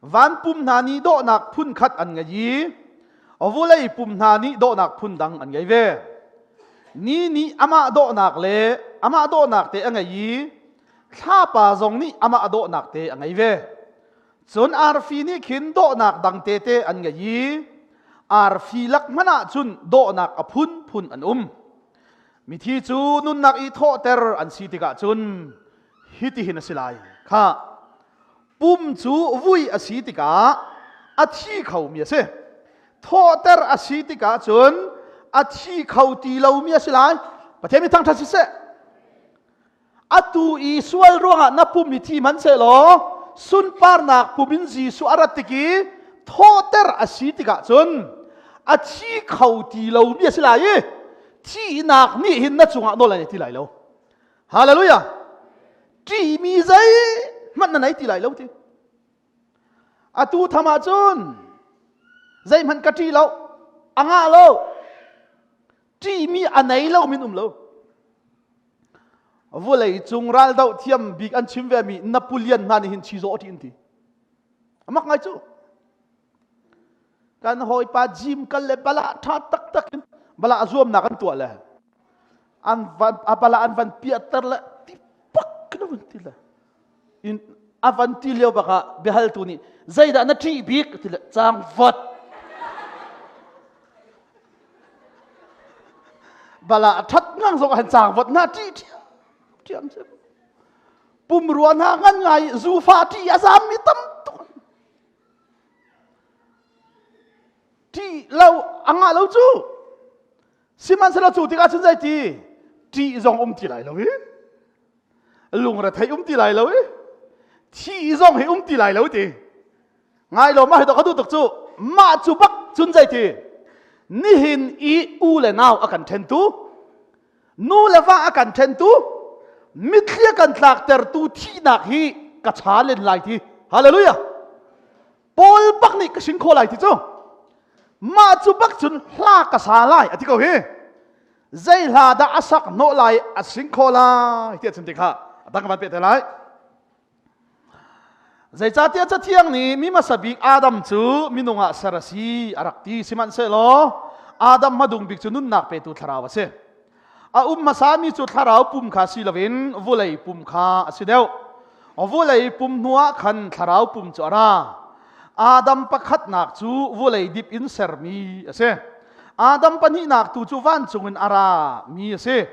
A: Van pum hna nih dawhnak phun khat an ngei i vawlei pum hna nih dawhnak phun dang an ngei ve. Ni nih amah dawhnak le amah dawhnak te a ngei i thlapa zong nih amah dawhnak te a ngei ve. Cun arfi nih khin dawhnak dang tete an ngei i arfi lak hmanh ah cun dawhnak a phunphun an um. Mithi cu nunnak i thawhter an si tikah cun hitihin a si lai. Kha pum cu vui a si tikah a thi khomi a si. Thawhter a si tikah cun a thi kho ti lomi a si lai. Pathian mi thangṭhat siseh. Atu i sual ruangah na pum hi thi hmanhsehlaw sunparnak pum in Jesuh a rat tik i thawhter a si tikah cun a thi kho ti lomi a si lai i thihnak nih hin na cungah nawl a nei ti lai lo. Hallelujah! Ṭihmi zeihmanh na nei ti lai lo ti. Atu tham ah cun zeihmanh ka ṭih lo, a ngah lo. Ṭihmi a nei lo min um lo. Vawlei cung raldoh thiam bik an chim ve mi Napoleon hna nih hin chizawh a ṭih an ti. Amak ngai cu. Kan hawipa gym kal le bala ṭha taktak in bala a zuamnak an tuah le an van a bala an van piahter le ti pak in a vun ti le in a van ti lio bak ah biahaltu nih zeidah na ṭih bik ti le cang vot bala a ṭhat ngang zong han cang vot na ṭih ṭhiam ṭhiam pumrua hna ngan ngai zufa ṭih a zam mi tam tuk. Thih lo a ngah lo cu. Sihmanhsehlaw cu tikah cun zeiti ṭih zong um ti lai lo i lungrethei um ti lai lo i thi zong hi um ti lai lo ti ngai lo mah hi to ka duh tuk cu mah cu bak cun zeiti nihin i u le nau a kan ṭhentu nu le va a kan ṭhentu mitthli a kan tlaktertu thihnak hi ka cha len lai ti hallelujah Paul bak nih ka sing kho lai ti cu mah cu bak cun hla ka sa lai a ti ko hi zei hla dah a sak hnawh lai a sing kho lai ti cun ti kha a dang van pe te lai zeicahtiah cathiang nih mi hmasa bik Adam cu minung ah ser a si a rak ti sihmanhsehlaw Adam hmadung bik cu nunnak petu thlarau a si A um hmasami cu thlarau pum kha si loin vulei pum kha a si deuh. Vulei pum hnuah khan thlarau pum cu a ra. Adam pakhatnak cu vulei dip in sermi a si. Adam pahnihnak tu cu vancung in a ra mi a si.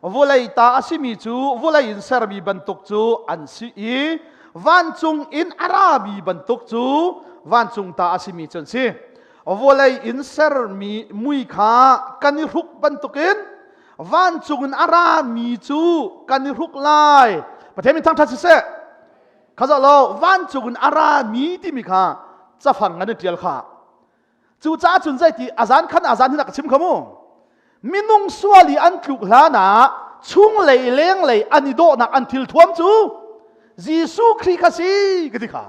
A: Vulei ta a simi cu vulei in sermi bantuk cu an si i vancung in a rami bantuk cu vancung ta a simi cu an si. Vawlei in sermi mui kha kan i hruk bantukin vancung in a rami cu kan i hruk lai. Pathian min thangṭhat siseh. Kha zoh lo, vancung in a rami timi kha cafang an i ṭial kha. Cucaah cun zeiti azan khan azan hin a ka chim kha mu. Minung sual i an tluk hlan ah chunglei lenglei an i dawhnak an thil thuam cu Jesuh Khrih kha si ka ti kha.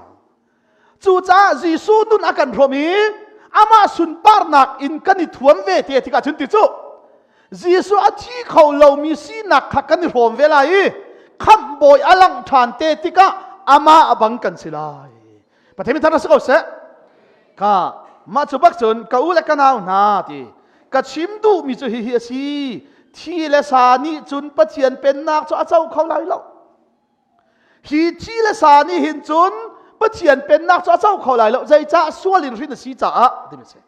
A: Cucaah Jesuh nun a kan hrawm i amah sunparnak in kan i thuam ve te tikah cun ti cu Jesuh a thi kho lomi sinak kha kan i hrawm ve lai i khamhbawi a langh ṭhan te tikah amah bang kan si lai. Pathian min thar si ko seh. Ka mah cu bak cun ka u le ka nau hna ti ka chim duhmi cu hihi a si thi le sa nih cun Pathian pennak cu a co kho lai lo. Hi thi le sa nih hin cun Pathian pennak cu a co kho lai lo zeicah sual in hrin a si caah timi a si.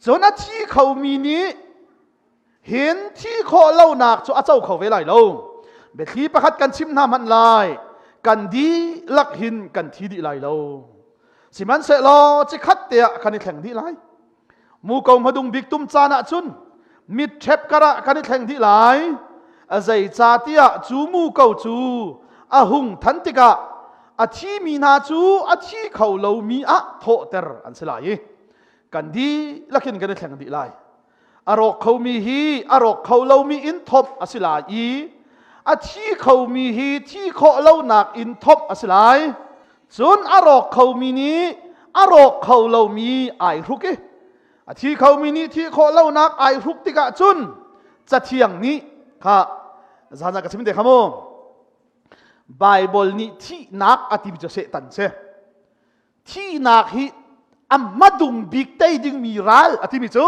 A: Cun a thi khomi nih hin thi khawh lonak cu a co kho ve lai lo. Biathli pakhat kan chim hna hmanh lai kan dihlak hin kan thi dih lai lo. Sihmanhsehlaw cikhat te ah kan i thleng dih lai. Muko hmadung bik tum caan ah cun mit ṭhep karah kan i thleng dih lai. A zeicahtiah cu muko cu a hung than tikah a thimi hna cu a thi kho lomi ah thawhter an si lai i kan dihlak in kan i thleng dih lai. A rawk khomi hi a rawk kho lomi in thawmh a si lai i a thi khomi hi thi khawh lonak in thawmh a si lai. Cun a rawk khomi nih a rawk kho lomi ai hruk i a thi khomi nih thi khawh lonak ai hruk tikah cun cathiang nih kha zan ah ka chim te kha mu Bible nih thihnak a timi cu Satan si thihnak hi a hmadung bik tei dingmi ral a timi cu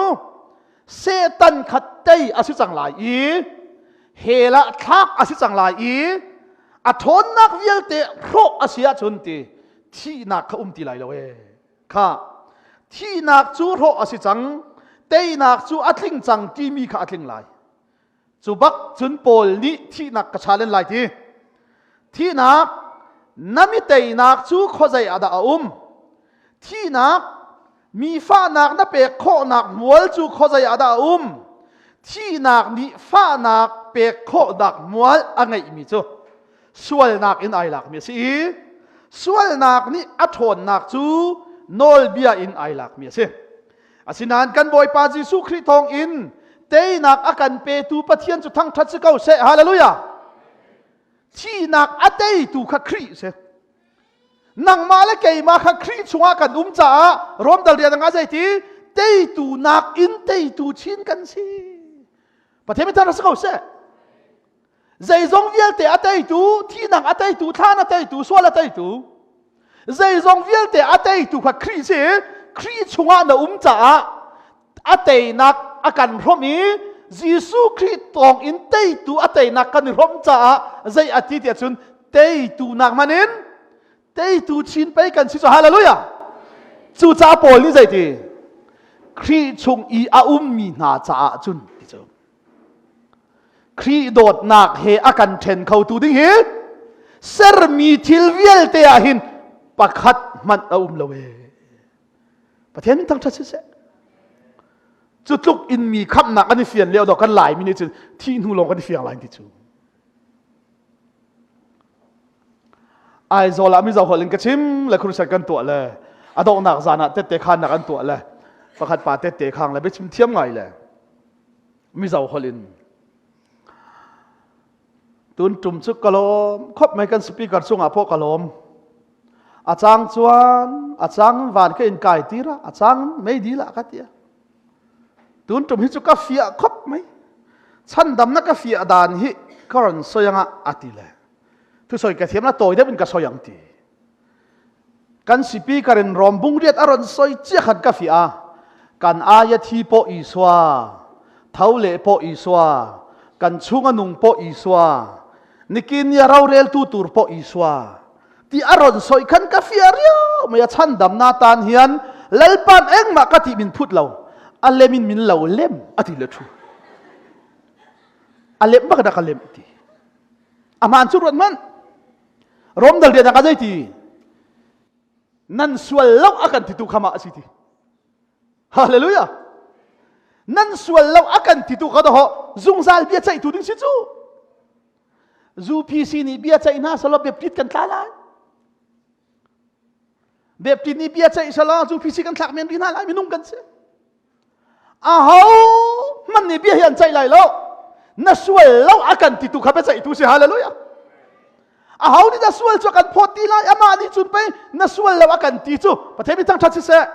A: Satan kha tei a si cang lai i hell ah thlak a si cang lai i a ṭhawnnak vialte hrawh a si ahcun ti thihnak kha um ti lai lo ee kha thihnak cu hrawh a si cang teinak cu a tling cang timi kha a tling lai cu bak cun Paul nih thihnak ka challenge lai ti thihnak na mi teinak cu khuazei ah dah a um thihnak Mi fahnak na pek khawhnak mual cu khuazei ah dah a um? Thihnak nih fahnak pek khawhnak mual a ngeihmi cu sualnak in ai lakmi a si i sualnak nih a ṭhawnnak cu nawlbia in ai lakmi a si. Asinain kan Bawipa Jesuh Khrih thawng in teinak a kan petu Pathian cu thangṭhat si ko seh. Hallelujah! Thihnak a teitu kha Khrih si. Nangmah le keimah kha Khrih chungah kan um caah Rom dal rian ah zeiti teitu nak in teitu chin kan si. Pathian mi thar si ko seh. Zeizong vialte a teitu, thihnak a teitu, thlan a teitu, sual a teitu. Zeizong vialte a teitu kha Khrih si. Khrih chungah na um caah a teinak a kan hrawmh i Jesuh Khrih tawng in teitu a teinak kan i hrawmh caah zei a ti tiah cun teitu nak man in teitu chin pei kan si cu hallelujah cucaah Paul nih zeiti Khrih chung i a ummi hna caah cun ti cu Khrih dawtnak he a kan ṭhen khotu ding hi sermi thil vialte ah hin pakhat hmanh a um lo ee Pathian min thangṭhat siseh. Cu tluk in mi khamhnak an i fian lio do kan Laimi nih cun thih hnu lawng kan i fiang lai ti cu. Aizawl ah Mizo holh in ka chim le crusade kan tuah le a donghnak zan ah tette khannak an tuah le pakhat pa tette khang le biachim thiam ngai le Mizo holh in tun tum cu ka lawm khop mai kan speaker cungah pawh ka lawm a cang chuan a cang van ka in kai tira a cang mei dil ah ka tia tun tum hi cu ka fiah khop mai chandam na ka fiah dan hi ka ron soyanga ati le thu soi ka thiam na tawi deuh in ka soi ang ti kan speaker in rom bung riat a ron soi chia khan ka fiah kan aya thi po isua tho le po isua kan chung a nung po isua nikin ya rorel tu tur po isua ti a ron soi khan ka fia riau mai a chan dam na tan hian lalpan engmah ka ti min phut lo a lem in min lo lem ati le thu a lem bak da ka lem ti Aman cu ruat hmanh. Rom dal rian ah zei ti? Nan sual lo a kan titu khama a si ti. Hallelujah. Nan sual lo a kan titu kha ho zungzal bia ceih tu ding si cu. UPC nih bia ceih hna salo biapit kan tla lai. Biapit nih bia ceih salo UPC kan thlak men rih hna lai minung kan si. Aho hmanh nih bia hi an ceih lai lo. Na sual lo a kan titu kha biaceihtu si hallelujah. Aho nih dah sual cu a kan phawt ti lai amah nih cun pei na sual lo a kan ti cu Pathian mi thangṭhat siseh.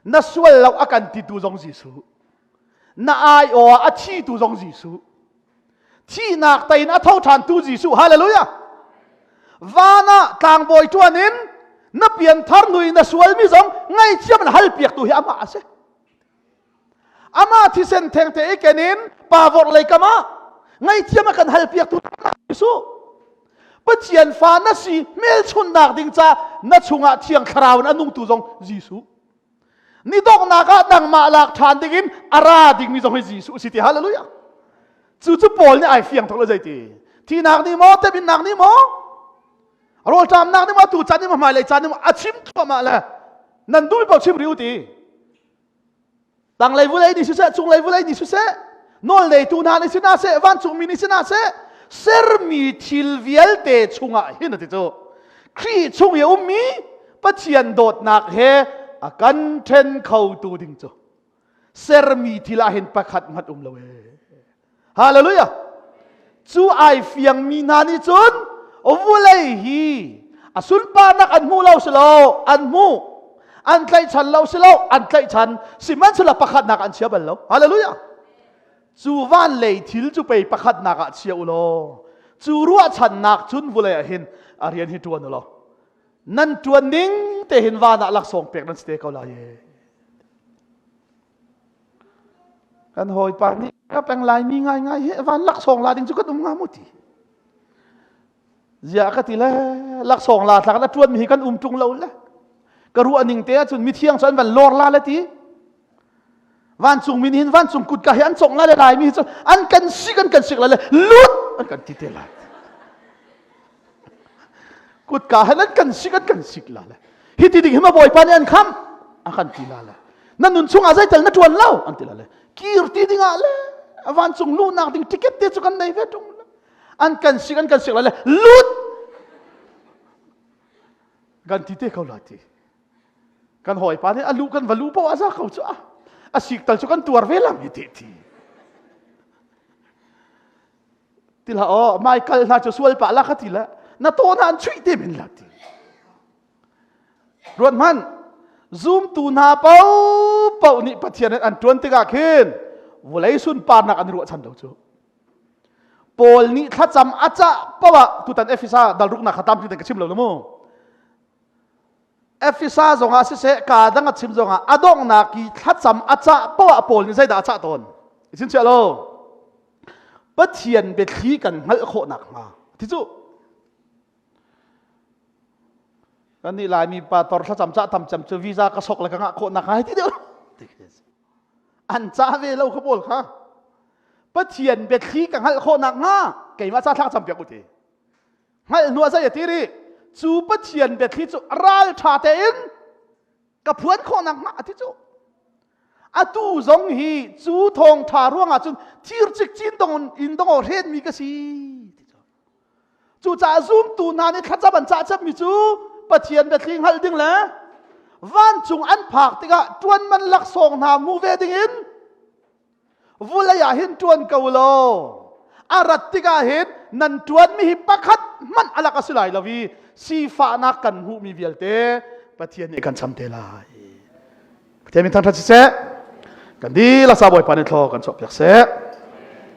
A: Na sual lo a kan titu zong Jesuh. Na ai-aw ah a thitu zong Jesuh. Thihnak tei in a tho ṭhantu Jesuh hallelujah. Van ah tlangbawi ṭuan in na pianthar hnu i na sualmi zong ngaihthiam in halpiaktu hi amah a si. Amah thisen thengte i ken in pa vorh lei kam ah ngaihthiam a kan halpiaktu Jesuh. Pathian fa na si hmelchunhnak ding ca na chungah thiang thlarau in a nungtu zong Jesuh. Ni donghnak ah nangmah lak ṭhan dingin a ra dingmi zong hi Jesuh si ti hallelujah. Cu cu Paul nih ai fiang tuk lo zeiti. Thihnak nih maw, teminnak nih maw, rawlṭamnak nih maw, tu caan nih maw, hmailei caan nih maw, a chim thluahmah le nan duh paoh chim rih u ti. Tanglei vulei nih siseh, cunglei vulei nih siseh, nawlneitu hna nih si hna seh, vancungmi nih si hna seh, sermi thil vialte chungah hin a ti cu. Khrih chung i a ummi Pathian dawtnak he a kan ṭhen khotu ding cu sermi thil ah hin pakhat hmanh um lo ee. Hallelujah! Cu ai fiangmi hna nih cun vulei hi a sunparnak an hmu lo si lo, an hmu. An tlaihchan lo si lo, an tlaihchan. Sihmanhsehlaw pakhatnak an chia bal lo. Hallelujah! Cu van lei thil cu pei pakhatnak ah chia u law, cu ruahchannak cun vulei ah hin a rian hi ṭuan u law, nan ṭuan ning te hin van ah laksawng pek nan si te ko lai ee. Kan hawipa nih ka peng Laimi ngaingai hi van laksawng la ding cu kan um hnga mu ti. Ziah ka ti le laksawng la thlak na ṭuan mi hi kan um ṭung lo le. Ka ruah ning te ahcun mithiang cu an van lor la le ti. Vancung mi nih hin vancung kutka hi an congh la le Laimi hi cu an kan sik an kan sik la le lut an kan ti te lai. Kutka he nan kan sik an kan sik la le. Hi ti ding hi ma Bawipa nih an kham a kan ti la le. Na nun chungah zeital na ṭuan lo an ti la le. Kir ti ding ah le vancung luhnak ding ticket te cu kan nei ve ṭung le. An kan sik an kan sik la le lut kan ti te ko la ti. Kan hawipa nih a lu kan va lu paoh a za ko cu a. A sik tal cu kan tuar ve lam hi ti ti. Ti hlah aw Michael hna cu sual pah la kha ti le na taw hna an chuih te men la ti ruat hmanh zumtu hna paohpaoh nih Pathian an ṭuan tikah khin vawlei sunparnak an ruahchan lo cu Paul nih thlacam a cah paoh ah tutan Efesa dal ruknak kha tampi ka chim lo mu Efesa zongah siseh ka dang a chim zongah a donghnak i thlacam a cah poah ah Paul nih zeidah a cah tawn i chinchiah lo Pathian biathli kan hngalh khawh nakhnga ti cu kan nih Laimi pa tor thlacam cah tam cem cu visa ka sok le ka ngah khawh nakhnga hei ti deuh an cah ve lo kha Paul kha Pathian biathli ka hngalh khawh nakhnga keimah ca thlak cam piak u ti hngalh hnu ah zei a ti rih cu Pathian biathli cu ral ṭha tein ka phuan khawh nakhnga a ti cu. Atu zong hi cu thawngṭha ruangah cun thir cikcin dong in dong aw hrenmi ka si. Cucaah zumtu hna nih thlacam an cah cemmi cu Pathian biathli hngalh ding le vancung an phak tikah ṭuan man laksawng hna hmu ve dingin vulei ah hin ṭuan ko law a rat tikah hin nan ṭuanmi hi pakhat hmanh a lak a si lai lo i sifahnak kan hmuhmi vialte Pathian nih kan cham te lai. Pathian min thangṭhat siseh. Kan dihlak sa Bawipa nih thlaw kan chuahpiak seh.